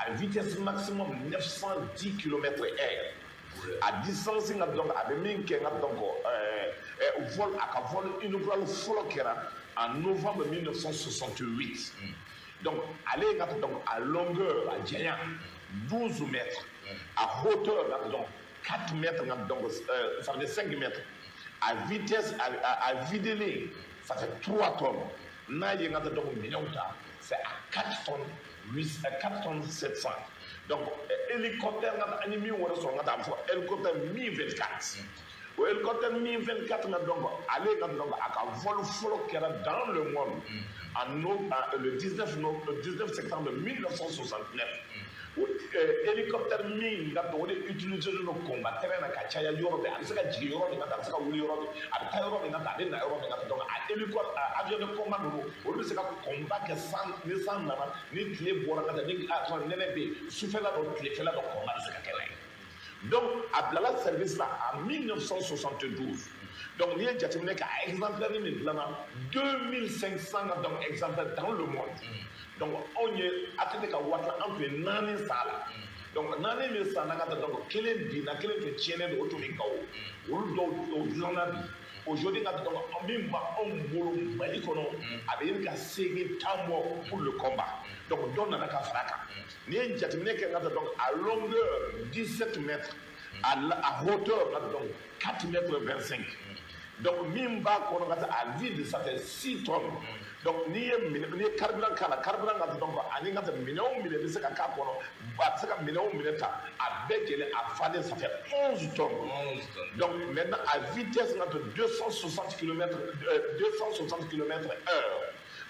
À vitesse maximum 910 km/h. À distance donc a bɛ min kɛ donc vol a ka vol inaugural fɔlɔ kɛra en novembre 1968. Donc ale ka donc à longueur a janya 12 mètres, à hauteur donc 4 mètres donc ça veut dire 5 mètres. À vitesse à vidéler ça fait 3 tonnes. N'a ye ka donc minɛnw ta c'est à 4 tonnes 8, 4 tonnes 700. Donc hélicoptère an ye min wɛrɛ sɔrɔ ka taa a bɛ fɔ hélicoptère Mi-24. O hélicoptère Mi-24 donc ale ka donc a ka vol fɔlɔ kɛra dans le monde en le 19 septembre 1969. O hélicoptère min ka o de utilisé don combat terrain na ka caya yɔrɔ bɛɛ, a bɛ se ka jigin yɔrɔ min ka taa, a bɛ se ka wuli yɔrɔ min, a bɛ taa yɔrɔ min ka taa, a bɛ na yɔrɔ min ka taa. Donc a hélicoptère avion de combat ninnu olu bɛ se ka combat kɛ san ni san nana, ni tile bɔra ka taa, ni nɛnɛ bɛ yen, sufɛla dɔ tilefɛla dɔ combat bɛ se ka kɛ n'a ye. Donc a bilala service la en 1972. Donc n'i ye jateminɛ kɛ a exemplaire min dilanna 2500 donc exemplaires dans le monde. Donc anw ye ATT ka waati la an tun ye 4 san a la. Donc naani min sanna ka taa, donc kelen binna, kelen tun tiɲɛnen don, o tun bɛ Gawo, olu dɔw o dilanna bi. Aujourd'hui ka donc min b'anw bolo Mali kɔnɔ, a bɛ ɲini ka 80 bɔ pour le combat. Donc dɔ nana ka fara a kan. N'i ye jateminɛ kɛ ka taa, donc à longueur 17 mètres, à hauteur donc 4 mètres 25. Donc min b'a kɔnɔ ka taa à vide, ça fait 6 tonnes. Donc n'i ye minɛ, n'i ye carburant k'a la, carburant ka donc ani ka minɛn o minɛn bɛ se ka k'a kɔnɔ, a bɛ se ka minɛn o minɛn ta, a bɛɛ jɛlen a falen, ça fait 11 tonnes. 11 tonnes. Donc maintenant à vitesse ka 260 km, 260 km heure.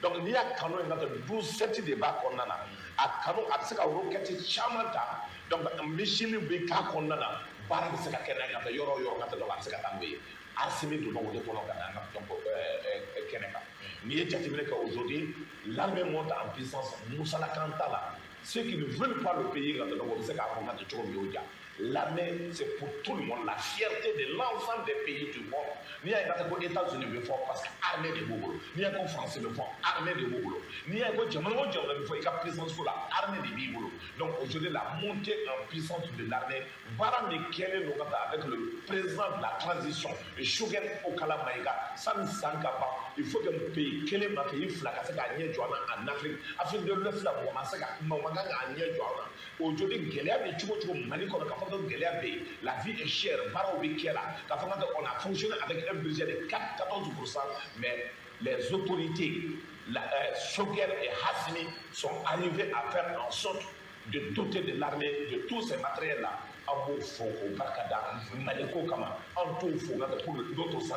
Donc n'i y'a canon ye ka 12 7 de b'a kɔnɔna na. A canon a bɛ se ka roquette caman ta. Donc missile bɛ k'a kɔnɔna na, baara bɛ se ka kɛ n'a ye ka taa yɔrɔ o yɔrɔ ka taa, donc a bɛ se ka taa n'o ye. Assimi donna o de kɔnɔ ka na an ka donc kɛnɛ kan. N'i ye jateminɛ kɛ, aujourd'hui l'armée monte en puissance, musalakan t'a la. Ceux qui ne veulent pas le pays ka donc o bɛ se k'a fɔ ka taa cogo min y'o ja. L'armée, c'est pour tout le monde, la fierté de l'ensemble des pays du monde. N'i y'a ye ka taa ko États-Unis bɛ fɔ, parce que armée de b'u bolo. N'i y'a ye ko France bɛ fɔ, armée de b'u bolo. N'i y'a ye ko jamana o jamana bɛ fɔ i ka puissance ko la, armée de b'i bolo. Donc aujourd'hui la montée en puissance de l'armée, baara min kɛlen don ka taa avec le président de la transition, Choguel Kokalla Maïga, sani san ka ban, il faut que pays kelen ma pays fila ka se k'a ɲɛ jɔ an na en Afrique. Afrique de l'Ouest la, mɔgɔ ma se ka mɔgɔ man kan k'a ɲɛ jɔ an na. Aujourd'hui gɛlɛya bɛ cogo o cogo Mali kɔnɔ, k'a fɔ ko gɛlɛya bɛ yen, la vie est chère, baaraw bɛ kɛ la, k'a fɔ on a fonctionné avec un budget de 4,14%, mais les autorités, Choguel et Assimi sont arrivés à faire en sorte de doter de l'armée de tous ces matériels-là. An b'o fo k'o barika da Maliko kama, an t'o fo ka pour d'autres sens,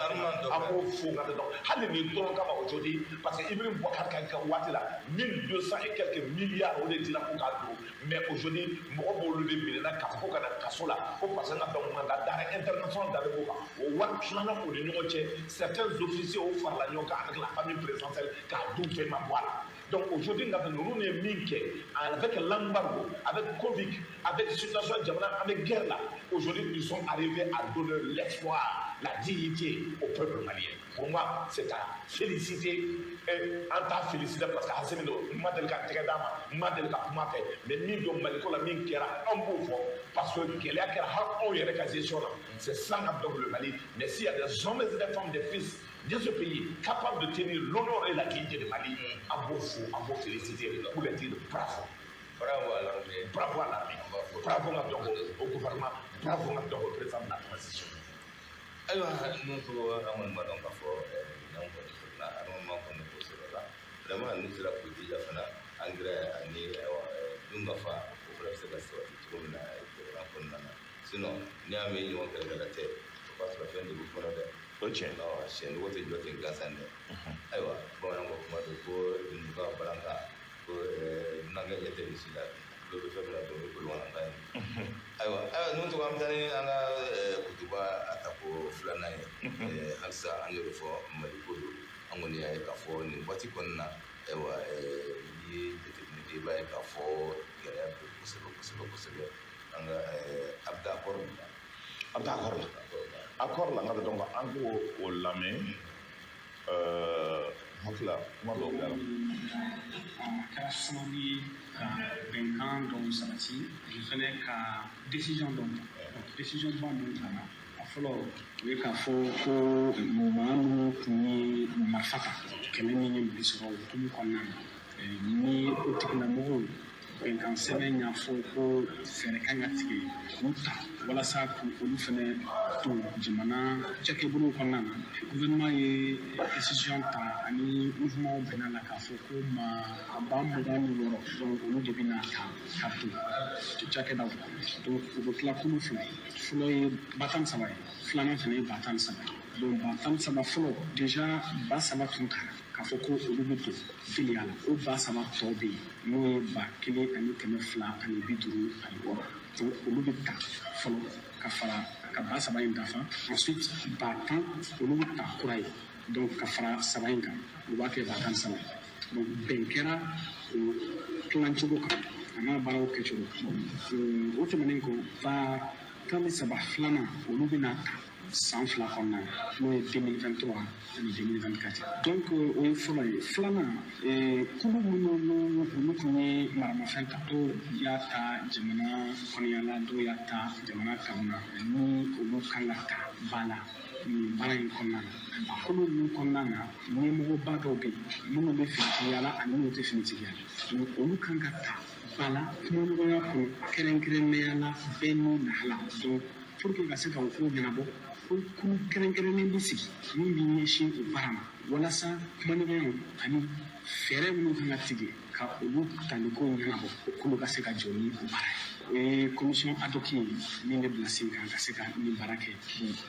an b'o fo ka dɔn hali nin dɔrɔn kama aujourd'hui, parce que Ibrahim Boubacar ka waati la, 1200 et quelques milliards o de dira ko k'a don, mais aujourd'hui mɔgɔ b'olu de minɛna k'a fɔ ko ka na kaso la ko parce que n ka dɔn mandat d'arrêt international dalen b'o kan, o wari tilala o ni ɲɔgɔn cɛ, certains officiers o farala ɲɔgɔn kan avec la famille présidentielle k'a dun, fɛn ma bɔ a la. Donc aujourd'hui, ninnu ye min kɛ avec l'embargo, avec Covid, avec situation jamana, avec guerre là, aujourd'hui ils sont arrivés à donner l'espoir, la dignité au peuple malien. Pour moi, c'est à féliciter. Et an t'a féliciter parce que Assimi don, n ma deli ka tɛgɛ d'a ma, n ma deli ka kuma fɛ, mais min don Maliko la, min kɛra, an b'o fɔ parce que gɛlɛya kɛra hali anw yɛrɛ ka gestion na. C'est ça donc le Mali. Mais s'il y a des hommes et des femmes, des fils de ce pays capables de tenir l'honneur et la dignité du Mali, an b'o fo, an b'o féliciter pour les dire bravo. Bravo à l'armée. Bravo à l'armée. Bravo donc au gouvernement. Bravo donc au président de la transition. Ayiwa, ninnu ko an kɔni b'a dɔn k'a fɔ minɛnw kɔni sɔrɔla, armement kɔni ko sɔrɔla, vraiment n'u sera k'u jija fana, engrais ani ayiwa dunkafa, o fana bɛ se ka sabati cogo min na jamana kɔnɔna na. Sinon n'i y'a mɛn ɲɔgɔn kɛlɛkɛla tɛ, o b'a sɔrɔ fɛn de b'u kɔnɔ dɛ. O tiɲɛ. Siyɛncogo tɛ jɔ ten gansan dɛ. Ayiwa, bamananw ka kuma don ko dunduka balanka ko dunankɛ ɲɛ tɛ misi la, dɔ bɛ fɛn min na dɔ bɛ bolo ye. Ayiwa, ayiwa, ninnu tɔgɔ an bɛ taa ni an ka kutuba a tako filanan ye. Halisa an y'o de fɔ, Maliko don. An kɔni y'a ye k'a fɔ nin waati kɔnɔna na, ayiwa, n'i ye jateminɛ kɛ, i b'a ye k'a fɔ gɛlɛya bɛ kosɛbɛ kosɛbɛ kosɛbɛ. An ka a bɛ taa accord min na. A bɛ taa accord la. Accord la n ka donc an k'o o lamɛn, hakili la kuma dɔw bila la. A kɛra sababu ye ka bɛnkan dɔw sabati ani fɛnɛ ka décision dɔw ta. Décision ba minnu tara, a fɔlɔ o ye k'a fɔ ko maa minnu tun ye marifa ta, kɛlɛ min ye Mali sɔrɔ o hukumu kɔnɔna na, ni o tigilamɔgɔw bɛnkan sɛbɛn y'a fɔ ko fɛɛrɛ kan ka tigɛ k'u ta walasa k'olu fɛnɛ don jamana cakɛbolow kɔnɔna na. Gouvernement ye décision ta ani mouvement bɛnna la k'a fɔ ko maa 26,000, donc olu de bɛna ta ka don cakɛdaw la. Donc u bɛ tila kulu fila ye, fɔlɔ ye 13,000 ye, filanan fana ye 13,000 ye. Donc 13,000 fɔlɔ, déjà 3,000 tun tara k'a fɔ ko olu bɛ don filiya la, o 3,000 tɔ bɛ yen n'o ye 1,256, donc olu bɛ ta fɔlɔ ka fara ka 3,000 in dafa. Ensuite 10,000 olu bɛ ta kura ye, donc ka fara saba in kan, o b'a kɛ 13,000 ye. Donc bɛn kɛra o tilancogo kan a n'a baaraw kɛcogo. O tɛmɛnen kɔ, 13,000 filanan olu bɛna ta San 2 kɔnɔna na, n'o ye 2023 ani 2024. Donc o ye fɔlɔ ye. Filanan, kulu minnu olu tun ye maramafɛn ta, dɔw y'a ta jamana kɔnɔya la, dɔw y'a ta jamana kanu na, ni olu kan ka ta ba la nin baara in kɔnɔna na. A kulu ninnu kɔnɔna na, ɲɛmɔgɔba dɔw bɛ yen minnu bɛ finitigiya la ani minnu tɛ finitigiya la, donc olu kan ka ta ba la kumaɲɔgɔnya kɔnɔ, kɛrɛnkɛrɛnnenya la bɛɛ n'u lahala. Donc pour que ka se ka o ko ɲɛnabɔ, ko kulu kɛrɛnkɛrɛnnen bɛ sigi min bɛ ɲɛsin o baara ma, walasa kumaɲɔgɔnyaw ani fɛɛrɛ minnu kan ka tigɛ ka olu taliko ɲɛnabɔ, o kulu ka se ka jɔ ni o baara ye. O ye commission ad hoc ye min bɛ bila sen kan ka se ka nin baara kɛ.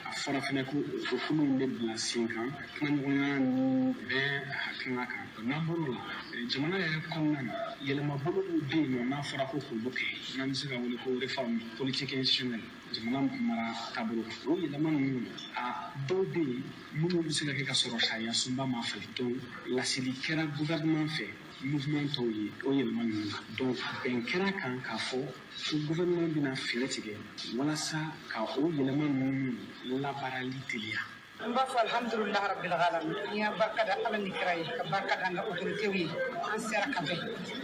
A fɔra fɛnɛ ko o kulu in bɛ bila sen kan kumaɲɔgɔnya ni bɛn hakilina kan. N'an bɔr'o la, jamana yɛrɛ kɔnɔna na, yɛlɛmabolo dɔw bɛ yen nɔ n'a fɔra ko k'olu kɛ, n'an bɛ se ka wele ko réforme politique institutionnelle, jamana mara taabolo kan. O yɛlɛma ninnu, a dɔw bɛ yen minnu bɛ se ka kɛ ka sɔrɔ sariya sunba ma falen. Donc laseli kɛra gouvernement fɛ mouvement tɔw ye o yɛlɛma ninnu kan. Donc bɛn kɛra kan k'a fɔ ko gouvernement bɛna fɛɛrɛ tigɛ walasa ka o yɛlɛma ninnu labaarali teliya. N b'a fɔ alhamdulilah rabbil alamin, n y'a barika da Ala ni kira ye, ka barika da an ka autorités ye, an sera ka bɛn,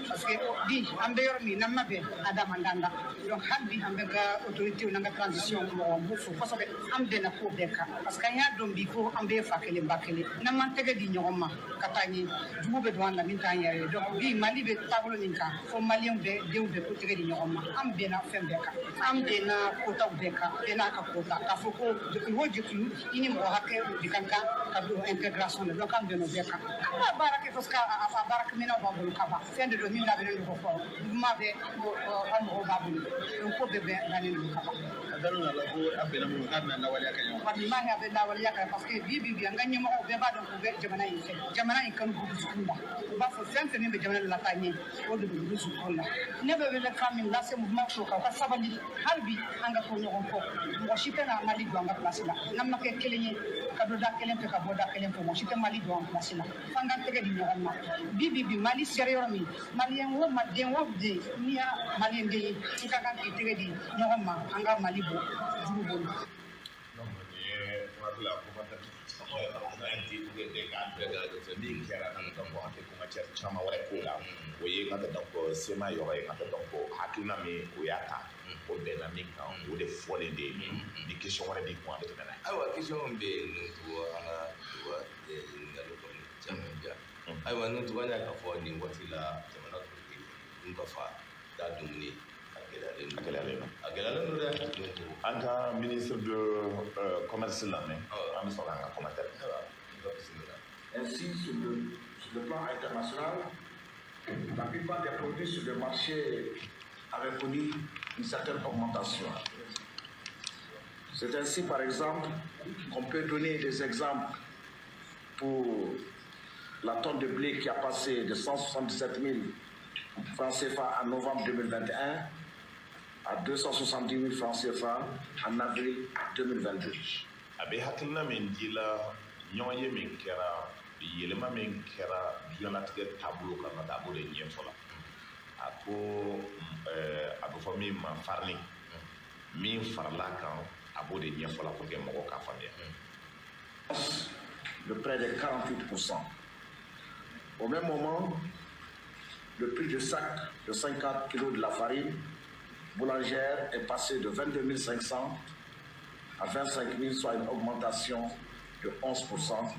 parce que bi an bɛ yɔrɔ min n'an ma bɛn, a da man d'an la. Donc hali bi an bɛ ka autorités n'an ka transition mɔgɔw, n b'u fo kosɛbɛ. An bɛnna ko bɛɛ kan, parce que an y'a dɔn bi ko an bɛɛ ye fa kelen ba kelen, n'an m'an tɛgɛ di ɲɔgɔn ma ka taa ɲɛ, jugu bɛ don an la min t'an yɛrɛ ye. Donc bi Mali bɛ taabolo min kan, fo maliyɛnw bɛɛ denw bɛɛ k'u tɛgɛ di ɲɔgɔn ma. An bɛnna fɛn bɛɛ kan, an bɛnna kotaw bɛɛ kan, bɛɛ n'a ka kota, k'a fɔ ko jɛkulu o jɛkulu, i ni mɔgɔ hakɛ de ka kan ka don intégration la. Donc an bɛnna o bɛɛ kan. An b'a baara kɛ parce que a baarakɛminɛnw b'an bolo ka ban, fɛn de don min labɛnnen don ka kɔrɔ, mouvement bɛ an mɔgɔw b'a bolo, donc ko bɛɛ bɛnnen don ka ban. A dalen a la ko a bɛnna mun k'a bɛna lawaleya kɛ ɲɔgɔn. Walahi a bɛ lawaleya kɛ, parce que bi bi bi an ka ɲɛmɔgɔw bɛɛ b'a dɔn k'u bɛ jamana in fɛ, jamana in kanu b'u dusukun na, u b'a fɔ fɛn fɛn min bɛ jamana lataa ɲɛ, o de bɛ u dusukun na. Ne bɛ wele kan min lase mouvement tɔw kan, u ka sabali hali bi, an ka to ɲɔgɔn kɔ, mɔgɔ si tɛna Mali don an ka place la n'an ma kɛ kelen ye, ka don da kelen fɛ ka bɔ da kelen fɛ, mɔgɔ si tɛ Mali don an place la, f'an k'an tɛgɛ di ɲɔgɔn ma. Bi bi bi Mali sera yɔrɔ min, maliyɛn o maliyɛn o den, n'i y'a maliyɛn den ye, i ka kan k'i tɛgɛ di ɲɔgɔn ma, an ka Mali bɔ jugu bolo. Donc nin ye hakili la min kɛra donc an tɛ commentaire caman wɛrɛ k'o la. O ye ka donc sema yɔrɔ ye, ka donc hakilina min o y'a ta, o bɛnna min kan, o de fɔlen de ye. Ni question wɛrɛ b'i kun, a bɛ tɛmɛ n'a ye. Ayiwa, question min bɛ yen Nuhu, an ka ɲininkali kɔni caman diya. Ayiwa Nuhu, an y'a k'a fɔ nin waati la jamana politique dun ka fa da dumuni a gɛlɛyalen don. A gɛlɛyalen don. A gɛlɛyalen don dɛ Nuhu. An ka ministre de commerce lamɛn, an bɛ sɔrɔ k'an ka commentaire kɛ. Ayiwa, i ka bisimila. Ainsi, sur le plan international, la plupart des produits sur le marché avaient connu une certaine augmentation. C'est ainsi, par exemple, qu'on peut donner des exemples pour la tonne de blé qui a passé de 177 000 francs CFA en novembre 2021 à 270 000 francs CFA en avril 2022. A bɛ hakilina min di la, ɲɔgɔn ye min kɛra, yɛlɛma min kɛra diɲɛlatigɛ taabolo kan ka taa, a b'o de ɲɛfɔ la. A ko a bɛ fɔ min ma farini min farala kan, a b'o de ɲɛfɔ la pour que mɔgɔw k'a faamuya. De près de 48%. Au même moment, le prix du sac de 50 kg de la farine boulangère est passé de 22 500 à 25 000, soit une augmentation de 11%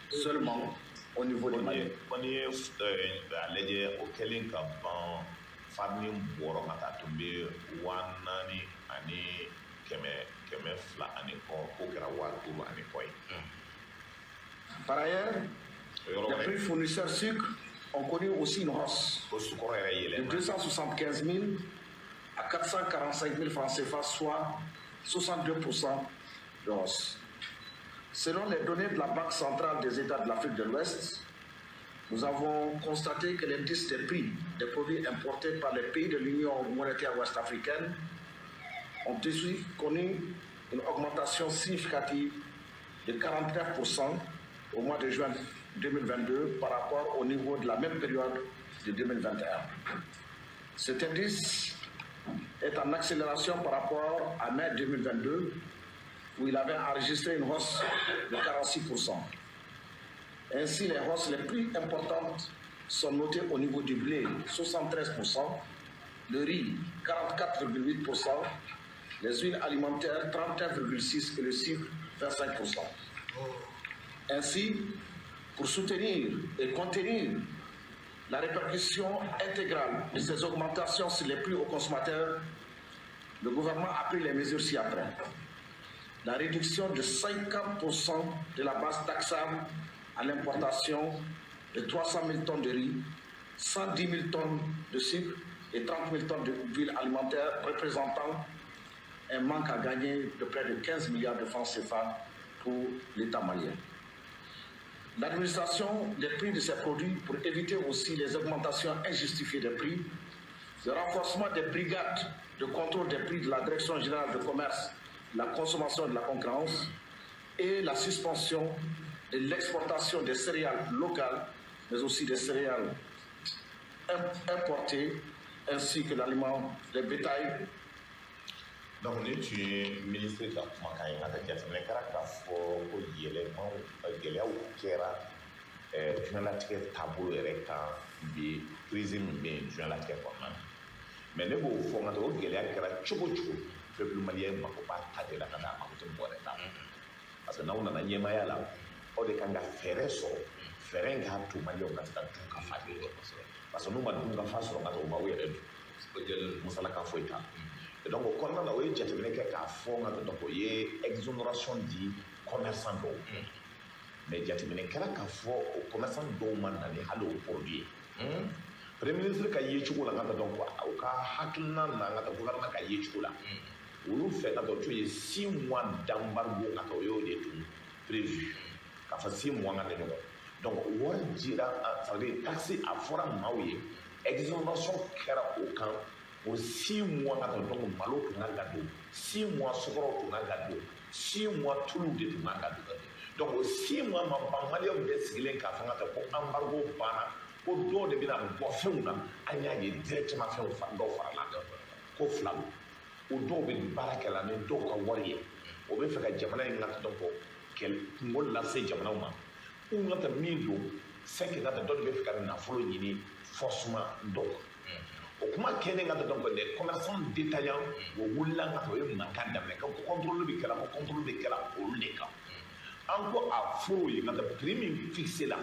seulement au niveau du Mali. Ko n'i ye a lajɛ, o kɛlen ka ban, farini bɔrɔ ka taa tun bɛ 4,200 ani kɔ, k'o kɛra 5,000 ani kɔ ye. Par ailleurs, les prix fournisseurs sucre ont connu aussi une hausse ko sukɔrɔ yɛrɛ de yɛlɛma 275 000 à 445 000 francs CFA, soit 62% de hausse. Selon les données de la Banque centrale des États de l'Afrique de l'Ouest, nous avons constaté que l'indice des prix des produits importés par les pays de l'Union monétaire ouest-africaine ont aussi connu une augmentation significative de 49% au mois de juin 2022 par rapport au niveau de la même période de 2021. Cet indice est en accélération par rapport à mai 2022, où il avait enregistré une hausse de 46%. Ainsi, les hausses les plus importantes sont notées au niveau du blé, 73%, le riz, 44,8%, les huiles alimentaires, 31,6% et le sucre, 25%. Ainsi, pour soutenir et contenir la répercussion intégrale de ces augmentations sur les prix aux consommateurs, le gouvernement a pris les mesures ci-après. La réduction de 50% de la base taxable à l'importation de 300 000 tonnes de riz, 110 000 tonnes de sucre et 30 000 tonnes d'huile alimentaire, représentant un manque à gagner de près de 15 milliards de francs CFA pour l'État malien. L'administration des prix de ces produits pour éviter aussi les augmentations injustifiées des prix, le renforcement des brigades de contrôle des prix de la Direction générale de commerce, de la consommation et de la concurrence et la suspension de l'exportation des céréales locales, mais aussi des céréales importées, ainsi que l'aliment, les bétails. Donc, ni tun ye minisiri ka kumakan ye, nka ka jateminɛ kɛra k'a fɔ ko yɛlɛmaw gɛlɛyaw kɛra diɲɛlatigɛ taabolo yɛrɛ kan bi, crise min bɛ yen diɲɛlatigɛ kɔnɔna na. Mais ne b'o fɔ n ka o gɛlɛya kɛra cogo o cogo, peuple malien mako b'a ta de la ka da a mako tɛ mɔgɔ wɛrɛ ta, parce que n'aw nana ɲɛmaaya la, aw de kan ka fɛɛrɛ sɔrɔ, fɛɛrɛ in k'a to maliyɛnw ka se ka dun ka fa kɛ, parce que n'u ma dun ka fa sɔrɔ ka taa u b'aw yɛrɛ dun, musalaka foyi t'a la. Donc o kɔnɔna na, o ye jateminɛ kɛ k'a fɔ n ka donc o ye exonération di commerçant dɔw, mais jateminɛ kɛra k'a fɔ o commerçant dɔw ma na ni hali o produit ye. Premier ministre ka yecogo la, n ka donc u ka hakilina na, n ka gouvernement ka yecogo la, olu fɛ ka dɔn to ye 6 mois d'embargo, ka o y'o de tun prévu k'a fɔ 6 mois ka di ɲɔgɔn. Donc wari dira, ça veut dire taxe a fɔra maaw ye, exonération kɛra o kan o 6 mois ka taa. Donc malo tun kan ka don 6 mois, sukaro tun kan ka don 6 mois, tulu de tun kan ka don. Donc o 6 mois ma ban, maliyɛnw bɛɛ sigilen k'a fɔ ka taa ko embargo banna, ko dɔw de bɛna bɔ fɛnw na, an y'a ye directement fɛnw dɔw farala ko fila don. O dɔw bɛ baara kɛ la ni dɔw ka wari ye, o bɛ fɛ ka jamana in ka dɔn ko kungo lase jamanaw ma. U ka taa min don, c'est que ka taa dɔ de bɛ fɛ ka nafolo ɲini forcément dɔw kan. O kuma kɛlen ka taa donc les commerçants détaillants o wulila ka taa o ye mankan daminɛ ko contrôle bɛ kɛla, ko contrôle bɛ kɛla olu de kan. An ko a fɔr'o ye ka taa prix min fixé la,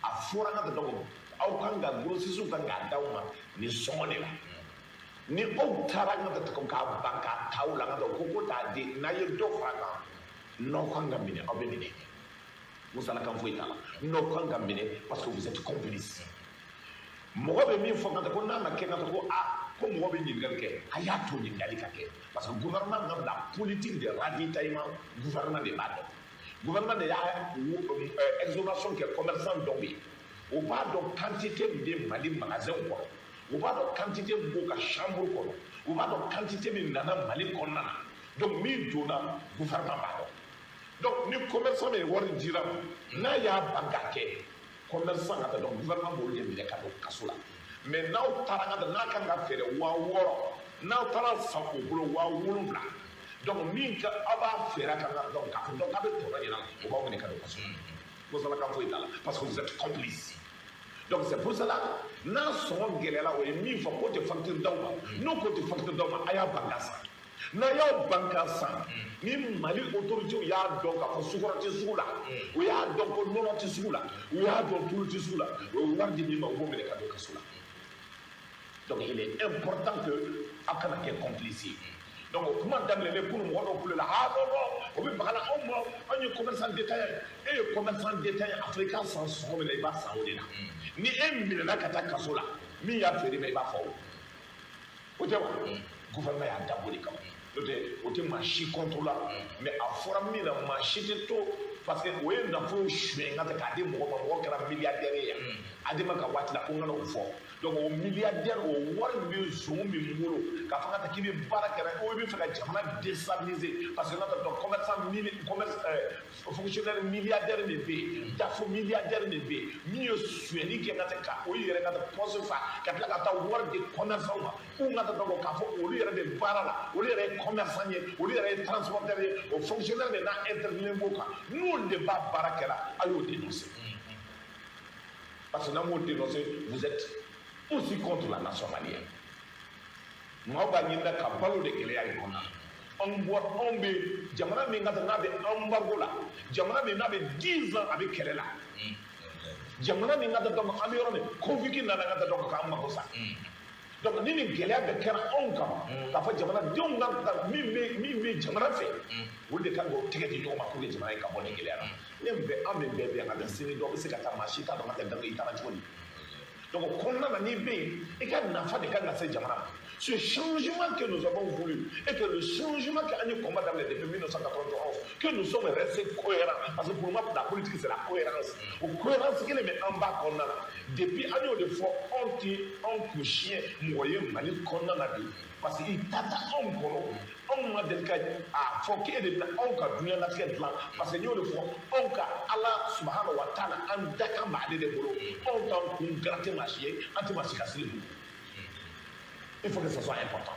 a fɔra ka taa donc aw kan ka grossistes kan k'a d'aw ma nin sɔngɔ de la. Ni aw taara ka taa k'a ban k'a ta aw la ka taa ko t'a di, n'a ye dɔ fara kan, n'aw kan ka minɛ, aw bɛ minɛ, musalakan foyi t'a la, n'aw kan ka minɛ parce que vous êtes complice. Mɔgɔ bɛ min fɔ ka taa ko n'a ma kɛ ka taa ko aa ko mɔgɔ bɛ ɲininkali kɛ, a y'a to ɲininkali ka kɛ, parce que gouvernement ka la politique de ravitaillement, gouvernement de b'a dɔn. Gouvernement de y'a exonération kɛ commerçant dɔw ye, o b'a dɔn quantité min bɛ Mali magasin kɔnɔ, o b'a dɔn quantité min b'u ka chambre kɔnɔ, o b'a dɔn quantité min nana Mali kɔnɔna na. Donc min donna, gouvernement b'a dɔn. Donc ni commerçant min wari dira ma, n'a y'a ban k'a kɛ, commerçant ka taa donc gouvernement b'olu de minɛ ka don kaso la. Mais n'aw taara ka taa n'a kan ka feere 6000, n'aw taara san o bolo 7000, donc min ka aw b'a feere a kan ka donc k'a fɔ donc k'a bɛ tɔnɔ ɲini a la, o b'aw minɛ ka don kaso la. Musalakan foyi t'a la parce que vous êtes complice. Donc c'est pour cela n'a sɔngɔ gɛlɛyara, o ye min fɔ k'o tɛ facture d'aw ma, n'o ko tɛ facture d'aw ma, a y'a ban k'a san. N'a y'aw ban k'a san, ni Mali autorités y'a dɔn k'a fɔ sukaro tɛ sugu la, u y'a dɔn ko nɔnɔ tɛ sugu la, u y'a dɔn tulu tɛ sugu la, o ye wari di min ma, u b'o minɛ ka don kaso la. Donc il est important que aw kana kɛ complice ye. Donc o kuma daminɛlen kunun, mɔgɔ dɔw kulela, ah non non, o bɛ baga la anw ma, anw ye commerçant détaillant ye. E ye commerçant détaillant, a fɔra i k'a san sɔngɔ min na, i b'a san o de la. Ni e minɛna ka taa kaso la, min y'a feere ma, i b'a fɔ o tɛ wa? Gouvernement y'a dabɔ de kama, n'o tɛ o tɛ maa si contre la, mais a fɔra min na, maa si tɛ to parce que o ye nafolo suɲɛ ka k'a di mɔgɔ ma, mɔgɔ kɛra milliardaire ye yan. Adema ka waati la ko n kana o fɔ. Donc o milliardaire, o wari min bɛ zon min bolo k'a fɔ ka taa k'i bɛ baara kɛ, o bɛ fɛ ka jamana déstabiliser, parce que n'a tɔ commerçant mille commerce fonctionnaire milliardaire min bɛ yen, dafo milliardaire min bɛ yen, min ye sonyɛli kɛ ka ka o yɛrɛ ka taa poste fa ka tila ka taa wari di commerçant ma, k'u ka taa donc k'a fɔ olu yɛrɛ de baara la, olu yɛrɛ ye commerçant ye, olu yɛrɛ ye transporteur ye, o fonctionnaire de n'a intervenir b'o kan, n'olu de b'a baara kɛra, a y'o dénoncer. Parce que n'an m'o dénoncer, vous êtes aussi contre la nation malienne. Maaw b'a ɲini ka balo de gɛlɛya in kɔnɔna na. Anw bɔra, anw bɛ jamana min ka taa n'a bɛ embargo la, jamana min n'a bɛ 10 ans a bɛ kɛlɛ la, jamana min ka taa donc an bɛ yɔrɔ min Covid nana ka taa donc k'an mako sa. Donc ni nin gɛlɛya bɛɛ kɛra anw kama, k'a fɔ jamanadenw ka min bɛ jamana fɛ, olu de kan k'o tɛgɛ di ɲɔgɔn ma pour que jamana in ka bɔ nin gɛlɛya la. Ne bɛ an min bɛɛ bɛ yan ka taa sini dɔ bɛ se ka taa, maa si t'a dɔn ka taa i taara cogo di. Donc o kɔnɔna na n'i bɛ yen, i ka nafa de kan ka se jamana ma. Ce changement que nous avons voulu et que le changement qu'an ye combat daminɛ depuis 1991, que nous sommes restés cohérents, parce que pour moi la politique c'est la cohérence. O cohérence kelen bɛ an ba kɔnɔna na. Depuis an y'o de fɔ, anw tɛ anw kun siɲɛ mɔgɔ ye Mali kɔnɔna na bi, parce que i ta ta anw kɔnɔ, anw ma deli ka a fɔ k'e de bɛna anw ka diɲɛlatigɛ dilan, parce que n y'o de fɔ, anw ka Ala subahana wa taala an dakan b'ale de bolo, anw t'an kun garate maa si ye, an tɛ maa si ka siri bolo. Il faut que ça soit important.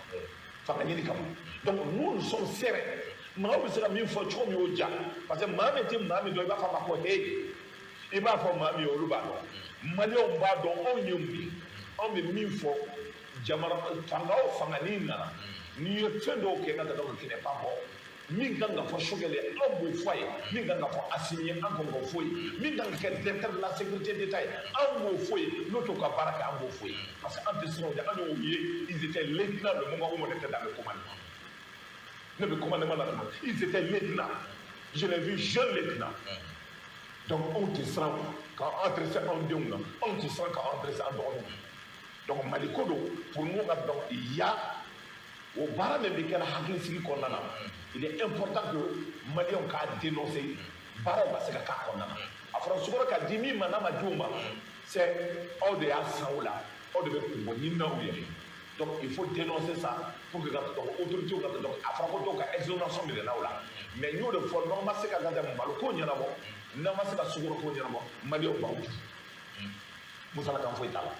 Fanga ɲini kama. Donc nous, nous sommes sereins. Maaw bɛ se ka min fɔ cogo min y'o ja, parce que maa min tɛ maa min dɔn, i b'a fɔ a ma ko hey, i b'a fɔ maa min ye olu b'a dɔn. Maliyɛnw b'a dɔn anw ye mun ye, anw bɛ min fɔ jamana fanga o fanga n'i nana, n'i ye fɛn dɔw kɛ ka taa donc qui n'est pas bon, min kan ka fɔ Choguel ye anw b'o fɔ a ye, min kan ka fɔ Assimi ye an kan k'o fɔ ye, min kan ka kɛ directeur de la sécurité d'État ye anw b'o fɔ ye, n'o t'o ka baara kɛ an b'o fɔ ye, parce que an tɛ siran o ɲɛ, an y'o ye, ils étaient lieutenants le moment où on était dans le commandement. Ne bɛ commandement la tuma, ils étaient lieutenants, je l'ai vu jeune lieutenant. Donc anw tɛ siran k'an adressé anw denw na, anw tɛ siran k'an adressé an dɔgɔninw na. Donc Mali ko don pour nous ka donc il y a o baara min bɛ kɛra hakilisigi kɔnɔna na, il est important que Maliyɛnw k'a dénoncer, baaraw ka se ka k'a kɔnɔna na. A fɔra sukaro ka di min ma n'a ma di o ma, c'est aw de y'a san o la, aw de bɛ kungo ɲini n'aw yɛrɛ ye. Donc il faut dénoncer ça pour que ka donc autorités ka donc a fɔra ko dɔw ka exonération minɛna o la, mais n y'o de fɔ, n'aw ma se ka malo ko ɲɛnabɔ, n'aw ma se ka sukaro ko ɲɛnabɔ, Maliyɛnw b'aw dun. Musalakan foyi t'a la.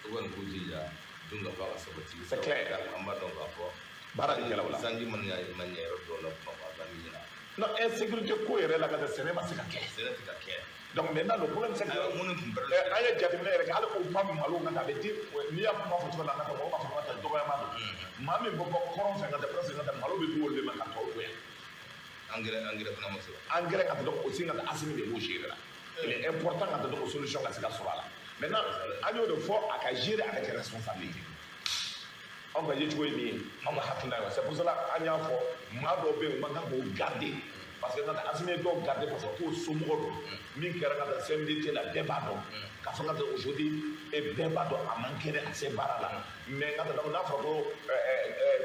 O kɔni k'u jija dun ka fa ka sabati. C'est clair. An b'a dɔn k'a fɔ baara de kɛla o la. Sanji mana ɲɛ yɔrɔ dɔw la Bamakɔ a b'a min ɲɛna. Non, insécurité ko yɛrɛ la ka taa sɛnɛ ma se ka kɛ. Sɛnɛ tɛ ka kɛ. Donc maintenant le problème c'est que minnu tun bɛrɛ an ye jateminɛ yɛrɛ kɛ, hali o ba malo ka taa a bɛ di, n'i y'a kuma fɔ cogo min na, ka taa mɔgɔw b'a fɔ ka taa dɔgɔyama don. Maa min bɛ bɔ kɔrɔn fɛ ka taa presque ka taa malo bɛ di olu de ma ka tɔw to yan. Engrais fana ma sɔrɔ. Engrais ka taa donc aussi ka taa Assimi de b'o gérer la. Il est important ka taa donc solution ka se ka sɔrɔ a la. Maintenant an y'o de fɔ a ka gérer avec responsabilité. Anw ka yecogo ye min ye, anw ka hakilina ye, c'est pour cela an y'a fɔ maa dɔw bɛ yen u man kan k'o garder, parce que ka taa Assimi ye dɔw garder parce que k'o somɔgɔ don, min kɛra ka taa CMDT la bɛɛ b'a dɔn, k'a fɔ ka taa aujourd'hui bɛɛ b'a dɔn a man kɛnɛ a se baara la, mais ka taa donc n'a fɔra ko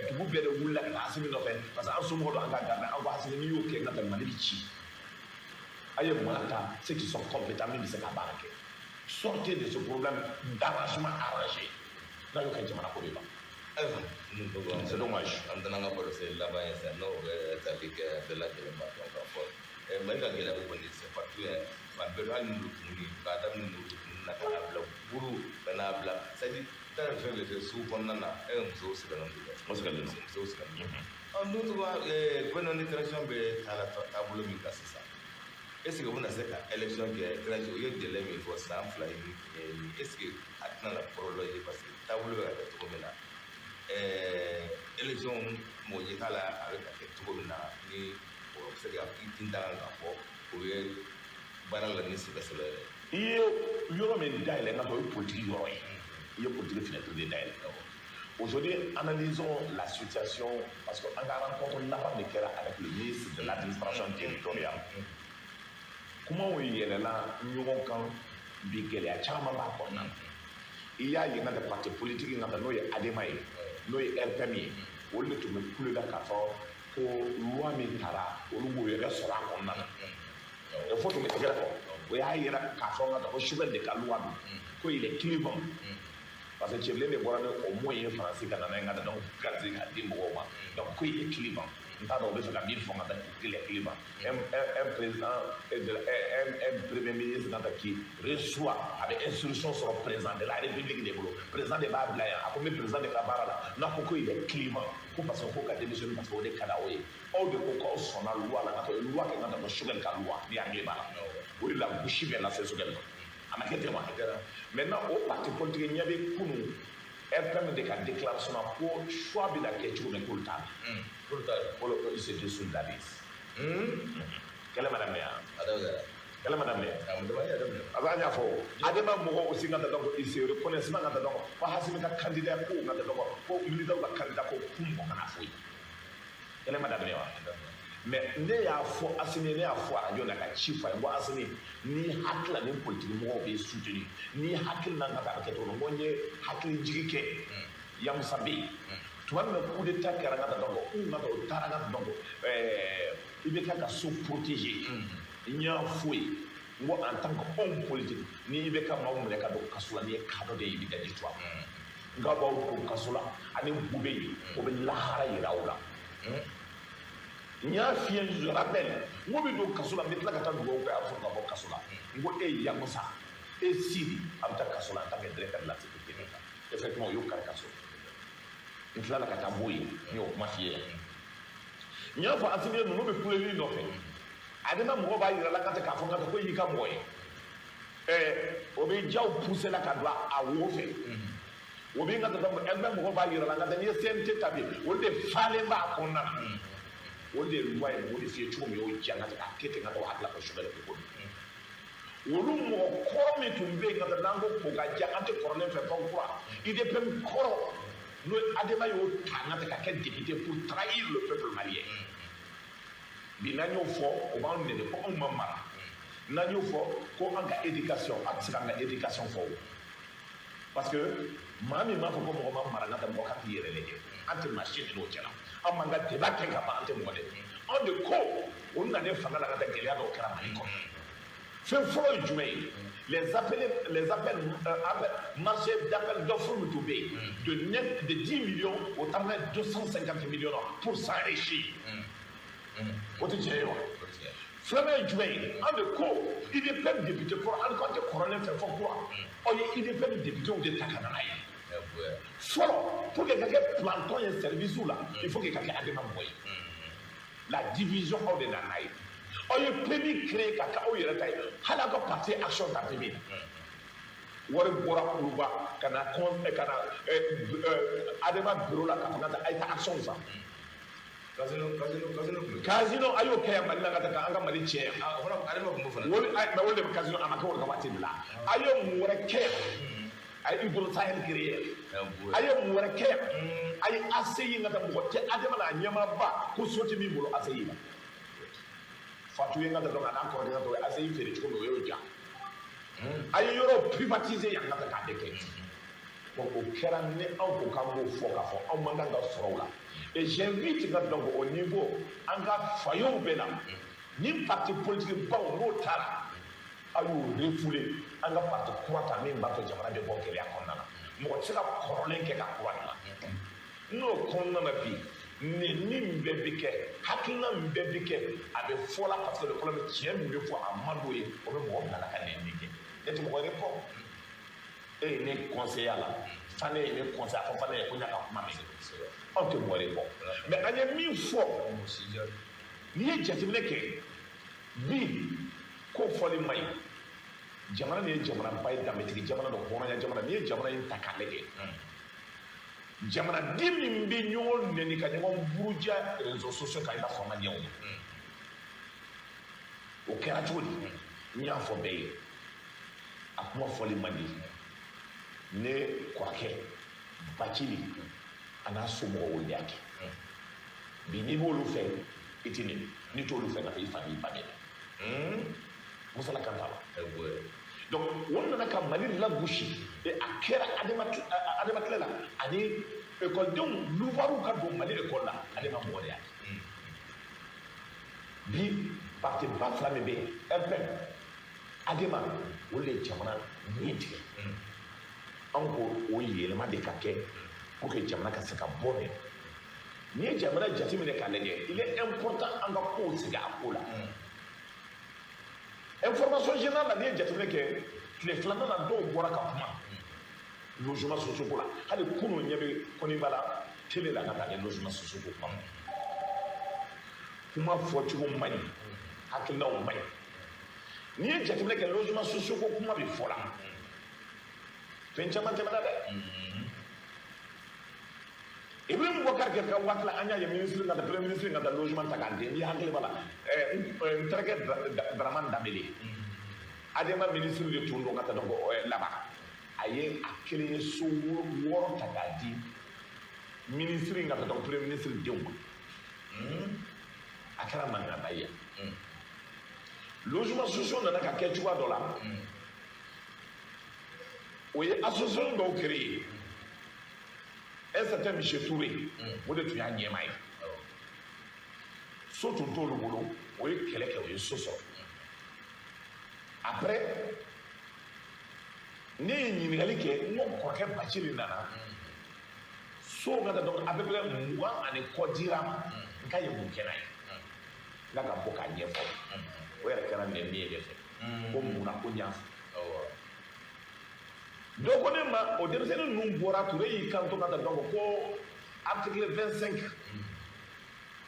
dugu bɛɛ de wulila ka taa Assimi nɔfɛ parce que an somɔgɔ don an ka garder, an ko Assimi n'i y'o kɛ ka taa Mali bɛ ci. A ye maa ta ceux qui sont compétents min bɛ se ka baara kɛ. Sortez de ce problème d'arrangement arrangé. N'a y'o kɛ jamana ko de ban. C'est dommage. An tɛna an ka baro se laban ye sisan, n'o bɛ tali kɛ bɛɛ lajɛlen ma dɔn k'a fɔ Mali ka gɛlɛya ko kɔni c'est partout yɛrɛ, fan bɛɛ don, hali nurukumuni k'a daminɛ nurukumuni na ka n'a bila buru ka n'a bila c'est à dire taa fɛn bɛɛ kɛ sugu kɔnɔna na, musow sɛgɛnnen don dɛ. O sɛgɛnnen don. Musow sɛgɛnnen don. Ɔ n'o tɔgɔ gouvernement de transition bɛ taa la taabolo min kan sisan, est ce que u bɛna se ka élection kɛ transition u ye délai min fɔ san 2 ye, est ce que a tɛna na prolonger parce que taabolo bɛ ka kɛ cogo min na, élection mɔgɔ ɲɛ t'a la a bɛ ka kɛ cogo min na, ni o bɛ se ka i tin da kan k'a fɔ o ye baara la ni sɛbɛ-sɛbɛ yɛrɛ. I ye yɔrɔ min dayɛlɛ n ka o ye politique yɔrɔ ye, i ye politique fenêtre de dayɛlɛ. Aujourd'hui, analysons la situation parce qu'an ka rencontre laban de kɛra avec le ministre de l'administration territoriale. Kumaw yɛlɛla ɲɔgɔn kan bi, gɛlɛya caman b'a kɔnɔna na. I y'a ye n ka parti politique ka n'o ye ADEMA ye, n'o ye RPM ye, olu de tun bɛ kule la k'a fɔ ko loi min taara olu b'u yɛrɛ sɔrɔ a kɔnɔna na. Fo tun bɛ tɛgɛrɛ fɔ o y'a yira k'a fɔ n ka taa ko Choguel de ka loi don ko il est clivant parce que Cɛbilen de bɔra ni o mot ye Faransi ka na n'a ye n ka taa donc garisɛgɛ k'a di mɔgɔw ma donc ko il est clivant. N t'a dɔn o bɛ fɛ ka min fɔ n ka taa qu'il est clivant. Un président un premier ministre ka taa qui reçoit a bɛ instruction sɔrɔ président de la République de bolo président de b'a bila yan a ko n bɛ président de ka baara la n'a ko ko il est clivant ko parce que ko ka démissionner parce que o de ka d'aw ye aw de ko k'aw sɔnna loi la ka taa loi kɛ ka taa ko Choguel ka loi ni anglais b'a la o de la gosi bɛ lase Choguel ma a ma kɛ ten wa. Maintenant o parti politique ɲɛ bɛ kunun RPM de ka déclaration na ko choix bɛna kɛ cogo min k'olu t'a la. K'olu t'a la. K'olu ils se désolidarisent. Kɛlɛ ma daminɛ yan. A daminɛ. Kɛlɛ ma daminɛ. A ma daminɛ. A b'a ɲɛfɔ Adema mɔgɔw aussi ka taa donc ils se reconnaissent ka taa donc ko Assimi ka candidat ko ka taa donc ko militaire ka candidat ko kun mɔgɔ kana fɔ yen. Kɛlɛ ma daminɛ wa. Mais ne y'a fɔ Assimi ne y'a fɔ arajo la ka ci fɔ a ye n ko Assimi ni hakili la ni politique mɔgɔw b'i soutenir ni hakili la ka taa a bɛ kɛ cogo min n ko n ye hakili jigi kɛ Yamusa bɛ yen tuma min na coup d'état kɛra n ka taa donc n ka taa o taara n ka taa donc IBK ka so protéger n y'a fɔ ye n ko en tant que homme politique ni IBK maaw minɛ ka don kaso la n'i ye kadɔ de ye i bɛ daji to a ma n k'a b'aw don kaso la ani bu bɛ yen o bɛ lahara yira aw la. N y'a f'i ye je rappelle n ko bɛ don kaso la n bɛ tila ka taa dugawu kɛ a bɛ sɔrɔ ka bɔ kaso la n ko e Yamusa e Sidi a bɛ taa kaso la en tant que directeur de la sécurité d'État effectivement o y'o kari kaso n tilala ka taa bɔ yen n y'o kuma f'i ye n y'a fɔ Assimi ye ninnu bɛ kuleli nɔfɛ Adema mɔgɔ b'a yira la ka tɛ k'a fɔ n ka taa ko y'i ka mɔgɔ ye o bɛ jaw pousser la ka don a wo fɛ o bɛ n ka taa donc RPM mɔgɔ b'a yira la n ka taa n'i ye CNT ta bi olu de falen b'a kɔnɔna na. O de ye loi ye mɔgɔ de f'i ye cogo min y'o diya n ka k'a kɛ ten ka taa o hakili la ko Choguel ko don olu mɔgɔ kɔrɔ min tun bɛ yen ka taa n'an ko ko ka diya an tɛ kɔrɔlen fɛ fɛn kura IDPM kɔrɔ n'o Adema y'o ta n ka ka kɛ député pour trahir le peuple malien bi n'an y'o fɔ o b'anw nɛni ko anw ma mara n'an y'o fɔ ko an ka éducation an tɛ se k'an ka éducation fɔ o parce que maa min b'a fɔ ko mɔgɔ ma mara n ka taa mɔgɔ kan k'i yɛrɛ lajɛ an tɛ maa si nɛni o cɛ la an m'an ka débat kɛ ka ban an tɛ mɔgɔ nɛni anw de ko olu nana fanga la ka taa gɛlɛya dɔw kɛra Mali kɔnɔ fɛn fɔlɔ ye jumɛn ye les appels marché d'appel d'offres min tun bɛ yen de 10 millions o taara n'a ye 250 millions pour s'enrichir o tɛ tiɲɛ ye wa. Filanan ye jumɛn ye an de ko IDPM député kɔrɔ an ko an tɛ kɔrɔlen fɛ fɔ kura aw ye IDPM députéw de ta ka na n'a ye fɔlɔ pour que ka kɛ planton ye service la il faut que ka kɛ Adema mɔgɔ ye la division aw de nana n'a ye aw ye PMI créé ka kɛ aw yɛrɛ ta ye hali aw ka parti action ta PMI na wari bɔra Kuluba ka na ka na Adema bureau la ka fɔ ka taa a ye taa action san. Casino a y'o kɛ yan Mali la ka taa an ka Mali tiɲɛ yan. Adema kun b'o fana. Mais o de bɛ casino a ma kɛ o de ka waati de la. A ye mun wɛrɛ kɛ yan. A ye Hydro Sahel créé yan. A ye mun wɛrɛ kɛ yan. A ye ACI ka taa mɔgɔ tɛ Adema n'a ɲɛmaaba ko so tɛ min bolo ACI la. Fatou ye n ka taa donc a n'a kɔrɔkɛ ka taa o ye ACI feere cogo min o y'o ja. A ye yɔrɔ privatiser yan ka taa k'a bɛɛ kɛ. Donc o kɛra ni anw ko k'an b'o fɔ k'a fɔ anw man kan ka sɔrɔ o la. Et j'invite donc au niveau an ka foyerw bɛɛ la ni parti politique baw n'o taara aw y'o refoulé an ka parti kura ta min b'a to jamana bɛ bɔ gɛlɛya kɔnɔna na mɔgɔ tɛ se ka kɔrɔlen kɛ ka kura dilan n'o kɔnɔna na bi nɛni min bɛɛ bɛ kɛ hakilina min bɛɛ bɛ kɛ a bɛ fɔ la parce que le problème tiɲɛ min bɛ fɔ a man d'o ye o bɛ mɔgɔ bila la ka nɛni kɛ ne tɛ mɔgɔ yɛrɛ kɔ e ye ne conseiller a la Fane ye ne conseiller a fɔ Fane ye ko n y'a ka kuma mɛn anw tɛ mɔgɔ de kɔ mais an ye min fɔ n'i ye jateminɛ kɛ bi ko fɔli man ɲi jamana nin ye jamanaba ye danbetigi jamana don hɔrɔnya jamana n'i ye jamana in ta k'a lajɛ jamanaden min bɛ ɲɔgɔn nɛni ka ɲɔgɔn buruja réseaux sociaux kan i b'a sɔrɔ maliyɛnw ye o kɛra cogo di n y'a fɔ bɛɛ ye a kuma fɔli man di ne kɔrɔkɛ Bacili a n'a somɔgɔw olu de y'a kɛ bi n'i b'olu fɛ i tɛ nɛni n'i t'olu fɛ ka taa i fa n'i ba nɛni Musala kan t'a la donc o nana ka Mali lagosi a kɛra Adema tile la ani ekɔlidenw luwariw ka don Mali ekɔli la Adema mɔgɔ de y'a kɛ. Bi parti ba fila min bɛ yen, RPM, ADEMA, olu de ye jamana ɲɛ tigɛ. Anw ko o yɛlɛma de ka kɛ pour que jamana ka se ka bɔ nin. N'i ye jamana jateminɛ k'a lajɛ, il est important an ka kow sigi a ko la. Information générale la, n'i ye jateminɛ kɛ, tile filanan na dɔw bɔra ka kuma logement sociaux ko la. Hali kunun ɲɛ bɛ Koniba la télé la ka taa ni logement sociaux ko kuma. Kuma fɔcogo man ɲi, hakilinaw man ɲi. N'i ye jateminɛ kɛ, logement sociaux ko kuma bɛ fɔ la, fɛn caman tɛmɛna dɛ. Ibrahim Boubacar Keïta ka waati la, an y'a ye ministre ka taa, premier ministre ka taa logement ta k'a di. N'i hakili b'a la, n terikɛ Dramane Dembélé, ADEMA ministre de tun don ka taa, donc laban a ye a kelen ye so 6 ta k'a di ministre ka taa, donc premier ministre denw ma. A kɛra mankanba ye. Logement sociaux nana ka kɛ cogoya dɔ la, o ye association dɔw créé. Un certain monsieur Touré, o de tun y'a ɲɛmaa ye. So tun t'olu bolo, o ye kɛlɛ kɛ, o ye so sɔrɔ. Après, ne ye ɲininkali kɛ, n ko kɔrɔkɛ Bacili nana so ka taa, donc à peu près 20 ani kɔ dira ma. N k'a ye mun kɛ n'a ye? N ka bɔ k'a ɲɛfɔ. O yɛrɛ kɛra nɛni ye ne fɛ ko mun na ko n y'a fɔ. Dɔ ko ne ma, o denmisɛnnin ninnu bɔra, Touré y'i kanto ka taa, donc ko article 25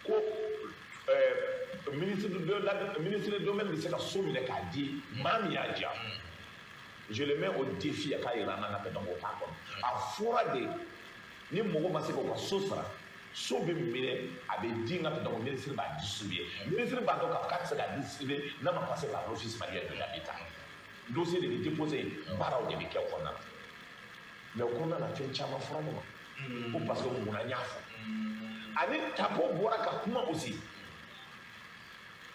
ko ministre de la ministre de domaine bɛ se ka so minɛ k'a di maa min y'a diya. Je le mets au défi a k'a yira n na ka taa, donc o t'a kɔnɔ. A fɔra de ni mɔgɔ ma se k'o ka so sara, so bɛ minɛ, a bɛ di n ka taa, donc ministre b'a distribuer. Ministre b'a dɔn k'a fɔ k'a tɛ se k'a distribuer n'a ma passer par l'Office malien de l'habitat. Dossier de bɛ déposer, baaraw de bɛ kɛ o kɔnɔna na. Mais o kɔnɔna na, fɛn caman fɔra ne ma ko parce que munna n y'a fɔ. Ani Tapo bɔra ka kuma aussi,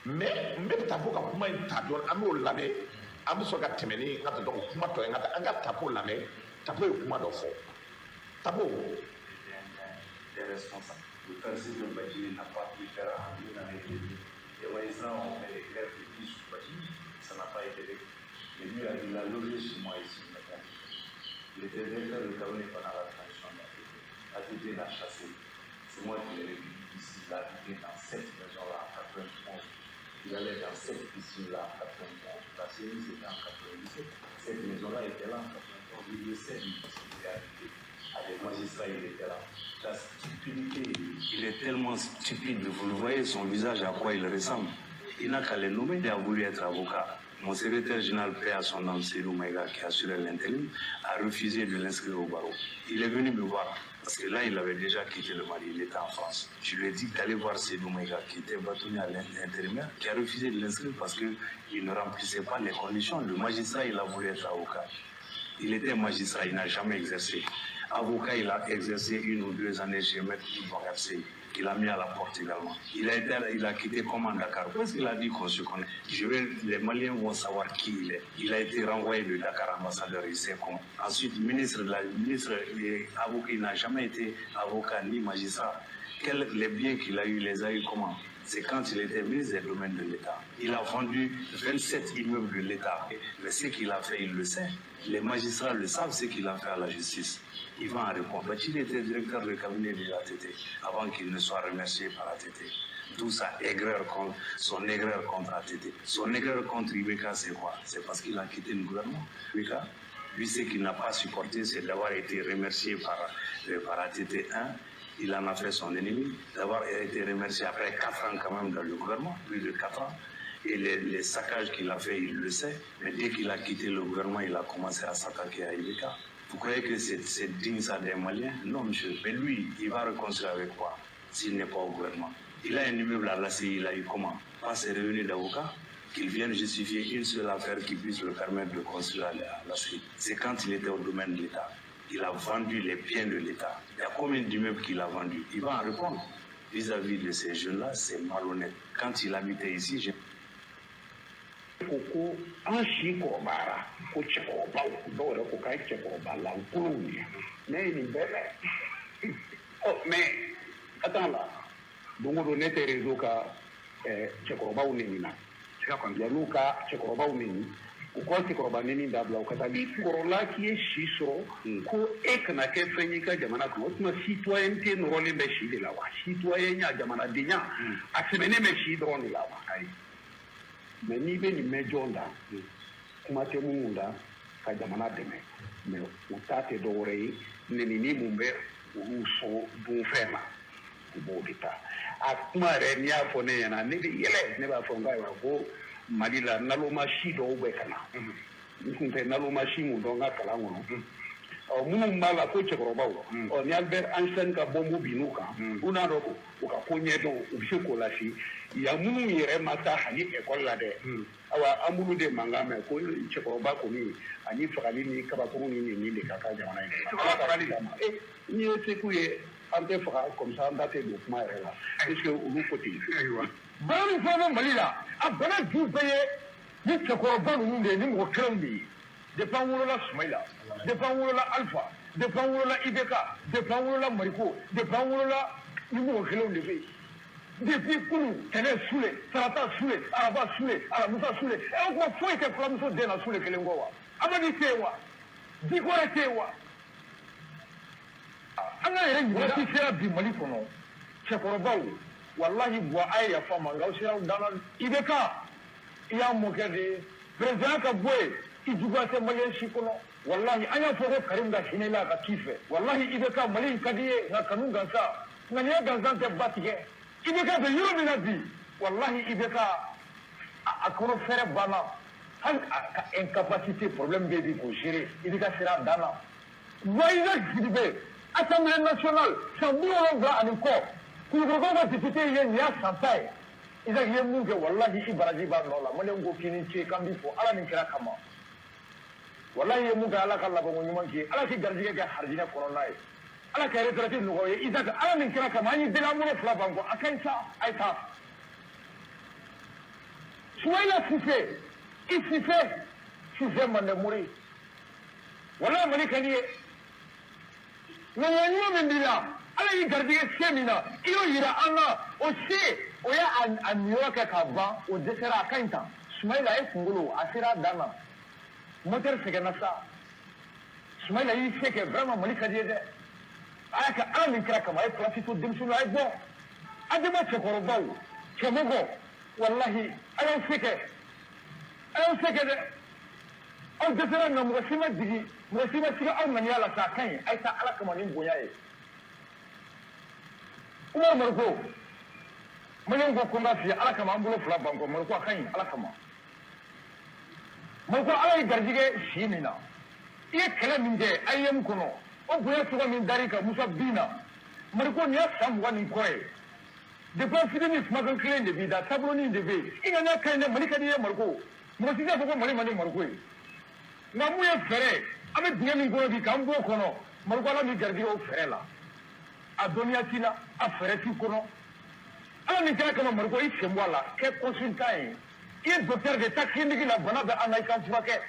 mais n bɛ Tapo ka kuma in ta dɔɔni, an b'o lamɛn, an bɛ sɔrɔ ka tɛmɛ ni n ka taa, donc kuma tɔ ye n ka taa an ka Tapo lamɛn. Tapo ye kuma dɔ fɔ. Tapo. Des responsables. Le président Bathily n'a pas pu faire en une année et demie. Les magistrats ont fait des grèves de 10 sous Bathily, ça n'a pas été réglé. Mais lui, il a logé chez moi ici maintenant. Il était directeur de cabinet pendant la transition d'ATT. ATT l'a chassé. C'est moi qui l'ai recueilli ici. Il a habité dans cette maison-là en 91. Il allait dans cette piscine-là en 91. La CENI, c'était en 97. Cette maison-là était là en 91. Il le sait, lui, parce qu'il est habité. Avec magistrats, il était là. La stupidité, il est tellement stupide. Vous le voyez, son visage, à quoi il ressemble. Il n'a qu'à le nommer. Il a voulu être avocat. Mon secrétaire général, paix à son âme, Seydou Maïga, qui assurait l'intérim, a refusé de l'inscrire au barreau. Il est venu me voir, parce que là, il avait déjà quitté le Mali, il était en France. Je lui ai dit d'aller voir Seydou Maïga, qui était bâtonnier à l'intérimaire, qui a refusé de l'inscrire parce qu'il ne remplissait pas les conditions. Le magistrat, il a voulu être avocat. Il était magistrat, il n'a jamais exercé. Avocat, il a exercé 1 ou 2 années chez Maître Boubacar, qu'il a mis à la porte également. Il a quitté comment Dakar? Parce qu'il a dit qu'on se connaît. Les Maliens vont savoir qui il est. Il a été renvoyé de Dakar ambassadeur, il sait comment. Ensuite, ministre et avocat, il n'a jamais été avocat ni magistrat. Les biens qu'il a eu, il les a eu comment? C'est quand il était ministre des domaines de l'État. Il a vendu 27 immeubles de l'État. Mais ce qu'il a fait, il le sait. Les magistrats le savent, ce qu'il a fait à la justice. Il va en répondre. Il était directeur de cabinet de l'ATT avant qu'il ne soit remercié par ATT. D'où sa aigreur contre, son aigreur contre ATT. Son aigreur contre IBK, c'est quoi? C'est parce qu'il a quitté le gouvernement. IBK, lui, ce qu'il n'a pas supporté, c'est d'avoir été remercié par ATT 1. Il en a fait son ennemi, d'avoir été remercié après 4 ans quand même dans le gouvernement, plus de 4 ans. Et les saccages qu'il a fait, il le sait. Mais dès qu'il a quitté le gouvernement, il a commencé à s'attaquer à IBK. Vous croyez que c'est digne ça des Maliens? Non, monsieur. Mais lui, il va reconstruire avec quoi s'il n'est pas au gouvernement? Il a un immeuble à l'ACI, il a eu comment? Pas ses revenus d'avocat? Qu'il vienne justifier une seule affaire qui puisse le permettre de construire à l'ACI. C'est quand il était au domaine de l'État. Il a vendu les biens de l'État. Il y a combien d'immeubles qu'il a vendus? Il va en répondre. Vis-à-vis de ces jeunes-là, c'est malhonnête. Quand il habitait ici, j'ai ko ko an si kɔrɔbayara ko cɛkɔrɔbaw dɔw yɛrɛ ko k'a ye cɛkɔrɔba lankolonw ye. Ne ye nin bɛɛ mɛn. Ɔ mais attends là, don o don ne tɛ réseau kan. cɛkɔrɔbaw neni na. Yan'u ka cɛkɔrɔbaw neni, u ka cɛkɔrɔba neni dabila, u ka taa n'i kɔrɔla k'i ye si sɔrɔ ko e kana kɛ fɛn ye i ka jamana kɔnɔ. O tuma citoyenneté nɔrɔlen bɛ si de la wa? Citoyenya, jamanadenya, a sɛbɛnnen bɛ si dɔrɔn de la wa? Ayi. Mais n'i bɛ nin mɛn jɔn da, kuma tɛ minnu da ka jamana dɛmɛ, mais u ta tɛ dɔwɛrɛ ye, nenini mun bɛ olu sɔn dunfɛn na, u b'o de ta. A kuma yɛrɛ n'i y'a fɔ ne ɲɛna, ne bɛ yɛlɛ, ne b'a fɔ n ko ayiwa ko Mali la naloma si dɔw bɛ ka na. N tun tɛ naloma si mun dɔn n ka kalan kɔnɔ. Ɔ minnu b'a la ko cɛkɔrɔbaw, ɔ ni Albert Einstein ka bɔnbu binn'u kan, u n'a dɔn u ka ko ɲɛdɔn, u bɛ se k'o lase. Yan minnu yɛrɛ ma taa hali ekɔli la dɛ, awa an b'olu de mankan mɛn ko cɛkɔrɔba kɔni ani fagali ni kabakuru ni nin de ka kan jamana in kɔnɔ. N'i ye Seku ye, an tɛ faga comme ça, an da tɛ don kuma yɛrɛ la, puisque olu ko ten. Ayiwa, bana min fana bɛ Mali la, a bana ju bɛɛ ye ni cɛkɔrɔba ninnu de ye, ni mɔgɔ kelenw de ye. Depuis an wolola Sumayila, depuis an wolola Alpha, depuis an wolola IBK, depuis an wolola Mariko, depuis an wolola ni mɔgɔ kelenw de bɛ yen. Depuis kunu tɛnɛ Sule, tarata Sule, araba Sule, alamisa Sule, ɛ o kuma foyi tɛ fulamuso den na Sule kelen kɔ wa? Amadi tɛ yen wa? Dikɔrɛ tɛ yen wa? An ka yɛrɛ ɲininka. Waati sera bi Mali kɔnɔ, cɛkɔrɔbaw, walahi buwa a ye yafa ma, nka aw sera aw dan na. IBK, i y'a mɔkɛ de ye, président ka bɔ yen, i juguya tɛ maliyɛn si kɔnɔ. Walahi an y'a fɔ ko Karim ka hinɛ la ka k'i fɛ. Walahi IBK, Mali in ka di ye, nka kanu gansan, ŋaniya gansan tɛ ba tigɛ. IBK bɛ yɔrɔ min na bi, walahi IBK a kɔnɔ fɛrɛ banna, hali a ka incapacité problème bɛ bi k'o gérer, IBK sera a dan na. Wa Isaac Sidibe, Assemblée nationale san 70 ani kɔ, Kulukɔrɔkaw ka député ye nin y'a san 10 ye. Isaac ye mun kɛ, walahi i baraji b'a nɔ la. Maliyɛnw ko k'i ni ce, k'an b'i fo Ala ni kira kama. Walahi ye mun kɛ, Ala ka labanko ɲuman k'i ye, Ala k'i garijɛgɛ kɛ harijinɛ kɔnɔna ye, Ala ka retraite nɔgɔya ye. Isaac, Ala ni kira kama, an y'i deli an bolo fila ban kɔ, a ka ɲi sa, a ye taa. Sumayila Sise, i Sise, Sise Mandemori, walahi Mali ka di ye. Ŋaniya ɲuman min b'i la, Ala y'i garijɛgɛ se min na, i y'o yira an na, o se, o y'a a niyɔrɔ kɛ k'a ban, o dɛsɛra, a ka ɲi tan. Sumayila e kunkolo, a sera a dan na. Moteur sɛgɛnna sa. Sumayila y'i se kɛ, vraiment Mali ka di ye dɛ. A y'a kɛ Ala min kira kama, a ye place to denmisɛnninw, a ye bɔ. Adama cɛkɔrɔbaw, cɛmɔgɔ, walahi a y'aw se kɛ. A y'aw se kɛ dɛ. Aw dɛsɛra nka mɔgɔ si ma jigin, mɔgɔ si ma siga aw ŋaniya la sa, a ka ɲi. A ye taa Ala kama ni bonya ye. Umaru Mariko, maliyɛnw ko ko n k'a f'i ye, Ala kama an bolo fila ban kɔ, Mariko a ka ɲi Ala kama. Mariko, Ala ye garijɛgɛ si min na, i ye kɛlɛ min kɛ AEM kɔnɔ, o bonya tɔgɔ min dar'i kan Musa bin na, Mariko nin y'a san 20 ni kɔ ye. Depuis fitinin kumakan kelen de b'i da, taabolonin de bɛ yen. I ŋaniya ka ɲi dɛ, Mali ka di i ye Mariko. Mɔgɔ si t'a fɔ ko Mali man di Mariko ye. Nka mun ye fɛɛrɛ, an bɛ dingɛ min kɔnɔ bi k'an b'o kɔnɔ, Mariko Ala m'i garijɛgɛ o fɛɛrɛ la. A dɔnniya t'i la, a fɛɛrɛ t'i kɔnɔ. Ala min kɛra kama Mariko i sen bɔ a la, kɛ consultant ye. I ye docteur de ta clinique la, bana bɛ an na, i k'an furakɛ.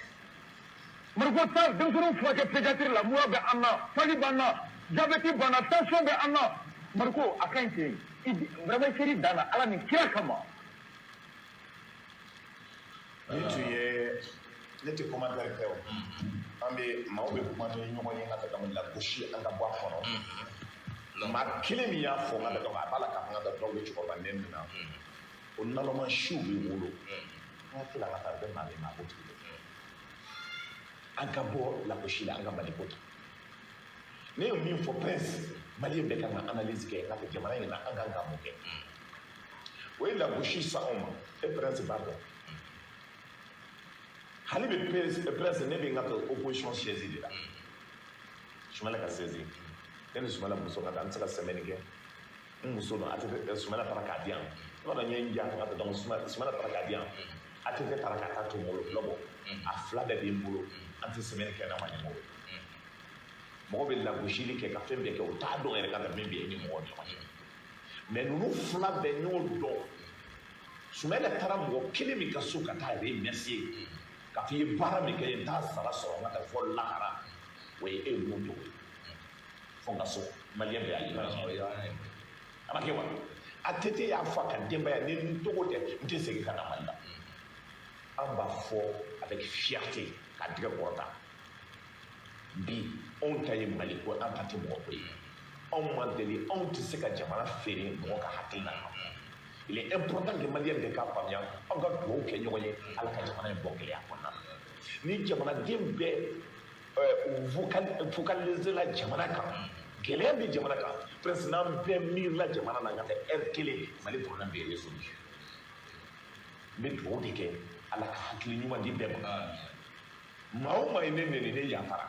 Mariko taa denmisɛnninw furakɛ pédiatrie la, mura bɛ an na, pali b'an na, diabète b'an na, tension bɛ an na. Mariko a ka ɲi ten. I vraiment i ser'i dan na Ala ni kira kama. Ni tun ye ne tɛ commentaire kɛ o. An bɛ maaw bɛ kuma ni ɲɔgɔn ye n ka taa ka lagosi an ka bɔ a kɔnɔ. Maa kelen min y'a fɔ n ka taa a b'a la k'a fɔ n ka taa dɔw bɛ cɛkɔrɔba nɛni na. O naloma siw b'i wolo. An ka tila ka taa bɛ maa min ma a b'o tigi de. An ka bɔ lagosi la, an ka Mali ko ta. Ne ye min fɔ Prince, Maliyɛn bɛɛ kan ka analyse kɛ n ka fɛ jamana in na an kan ka mun kɛ. O ye lagosi sa anw ma, e Prince b'a dɔn. Hali bi Prince ne bɛ n ka opposition chaise de la. Sumayila ka chaise. Ne ni Sumayila muso ka taa, an tɛ se ka semaine kɛ. N muso dɔn, ATT Sumayila taara k'a di yan. I b'a dɔn n ye n ja ka taa donc Sumayila taara k'a di yan. ATT taara ka taa to n bolo lɔbɔ. A fila bɛɛ bɛ n bolo. An tɛ semaine kɛ n'a ma ɲɛmɔgɔ ye. Mɔgɔ bɛ lagosili kɛ ka fɛn bɛɛ kɛ, o t'a dɔn yɛrɛ ka taa min bɛ e ni mɔgɔ ni ɲɔgɔn cɛ. Mais ninnu fila bɛɛ n y'o dɔn. Sumayila taara mɔgɔ kelen min ka so ka taa remercier. K'a fɔ i ye baara min kɛ n t'a sara sɔrɔ n ka taa fɔ lahara. O ye e ye mun dogo ye. Fo n ka so, Maliyɛn bɛɛ y'a ye. A ma kɛ wa? ATT y'a fɔ a ka denbaya ni n togo tɛ n tɛ segin ka na Mali la. An b'a fɔ avec fierté k'a tigɛ kɔrɔta. Bi anw ta ye Mali ko, an ta tɛ mɔgɔ ko ye. Anw ma deli, anw tɛ se ka jamana feere mɔgɔ ka hakilina kan. Il est important que Malien bɛɛ k'a faamuya, anw ka dugawu kɛ ɲɔgɔn ye Ala ka jamana in bɔ gɛlɛya kɔnɔna na. Ni jamanaden bɛɛ focaliser la jamana kan, gɛlɛya bɛ jamana kan, presque n'an bɛɛ miirila jamana na ka taa heure kelen, Mali problème bɛ résolu. N bɛ dugawu de kɛ Ala ka hakili ɲuman di bɛɛ ma. Maa o maa ye ne nɛni, ne yafara,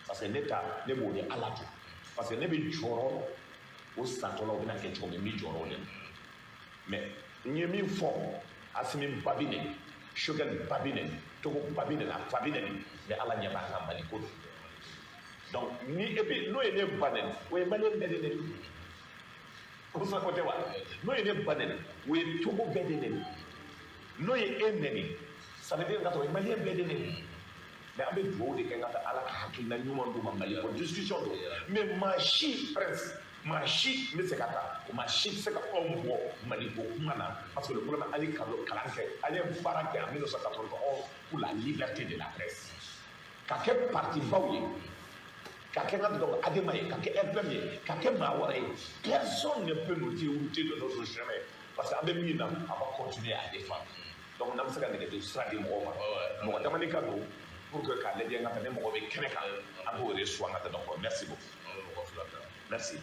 parce que ne ta ne b'o ni Ala to, parce que ne bɛ jɔrɔ o satɔ la o bɛna kɛ cogo min, n bɛ jɔrɔ o de la. Mais n ye min fɔ, Asimi ba bɛ nɛni, Choguel ba bɛ nɛni, Togo ba bɛ nɛni, a fa bɛ nɛni, mais Ala ɲɛ b'a kan Mali ko don. Donc ni et puis n'o ye ne ba nɛni, o ye Malien bɛɛ de nɛni. O sa o tɛ wa? N'o ye ne ba nɛni, o ye Togo bɛɛ de nɛni. N'o ye e nɛni, ça veut dire que o ye Malien bɛɛ de nɛni. Mais an bɛ dugawu de kɛ n ka taa Ala ka hakilina ɲuman d'u ma Mali ko discussion don. Mais maa si prince, maa si n bɛ se ka taa, maa si tɛ se ka anw bɔ Mali ko kuma na, parce que le problème, an ye kalan kɛ, an ye baara kɛ en 1991 pour la liberté de la presse. Ka kɛ parti baw ye, ka kɛ n ka donc ADEMA ye, ka kɛ RPM ye, ka kɛ maa wɛrɛ ye, personne ne peut nous dérouter de notre chemin, parce que an bɛ min na, an va continuer à défendre. Donc n'an bɛ se ka nɛgɛjuru sira di mɔgɔw ma, mɔgɔ damani ka don pour que k'a lajɛ n ka taa ni mɔgɔ bɛ kɛnɛ kan, an k'o reçoit n ka taa. Donc merci beaucoup. Merci.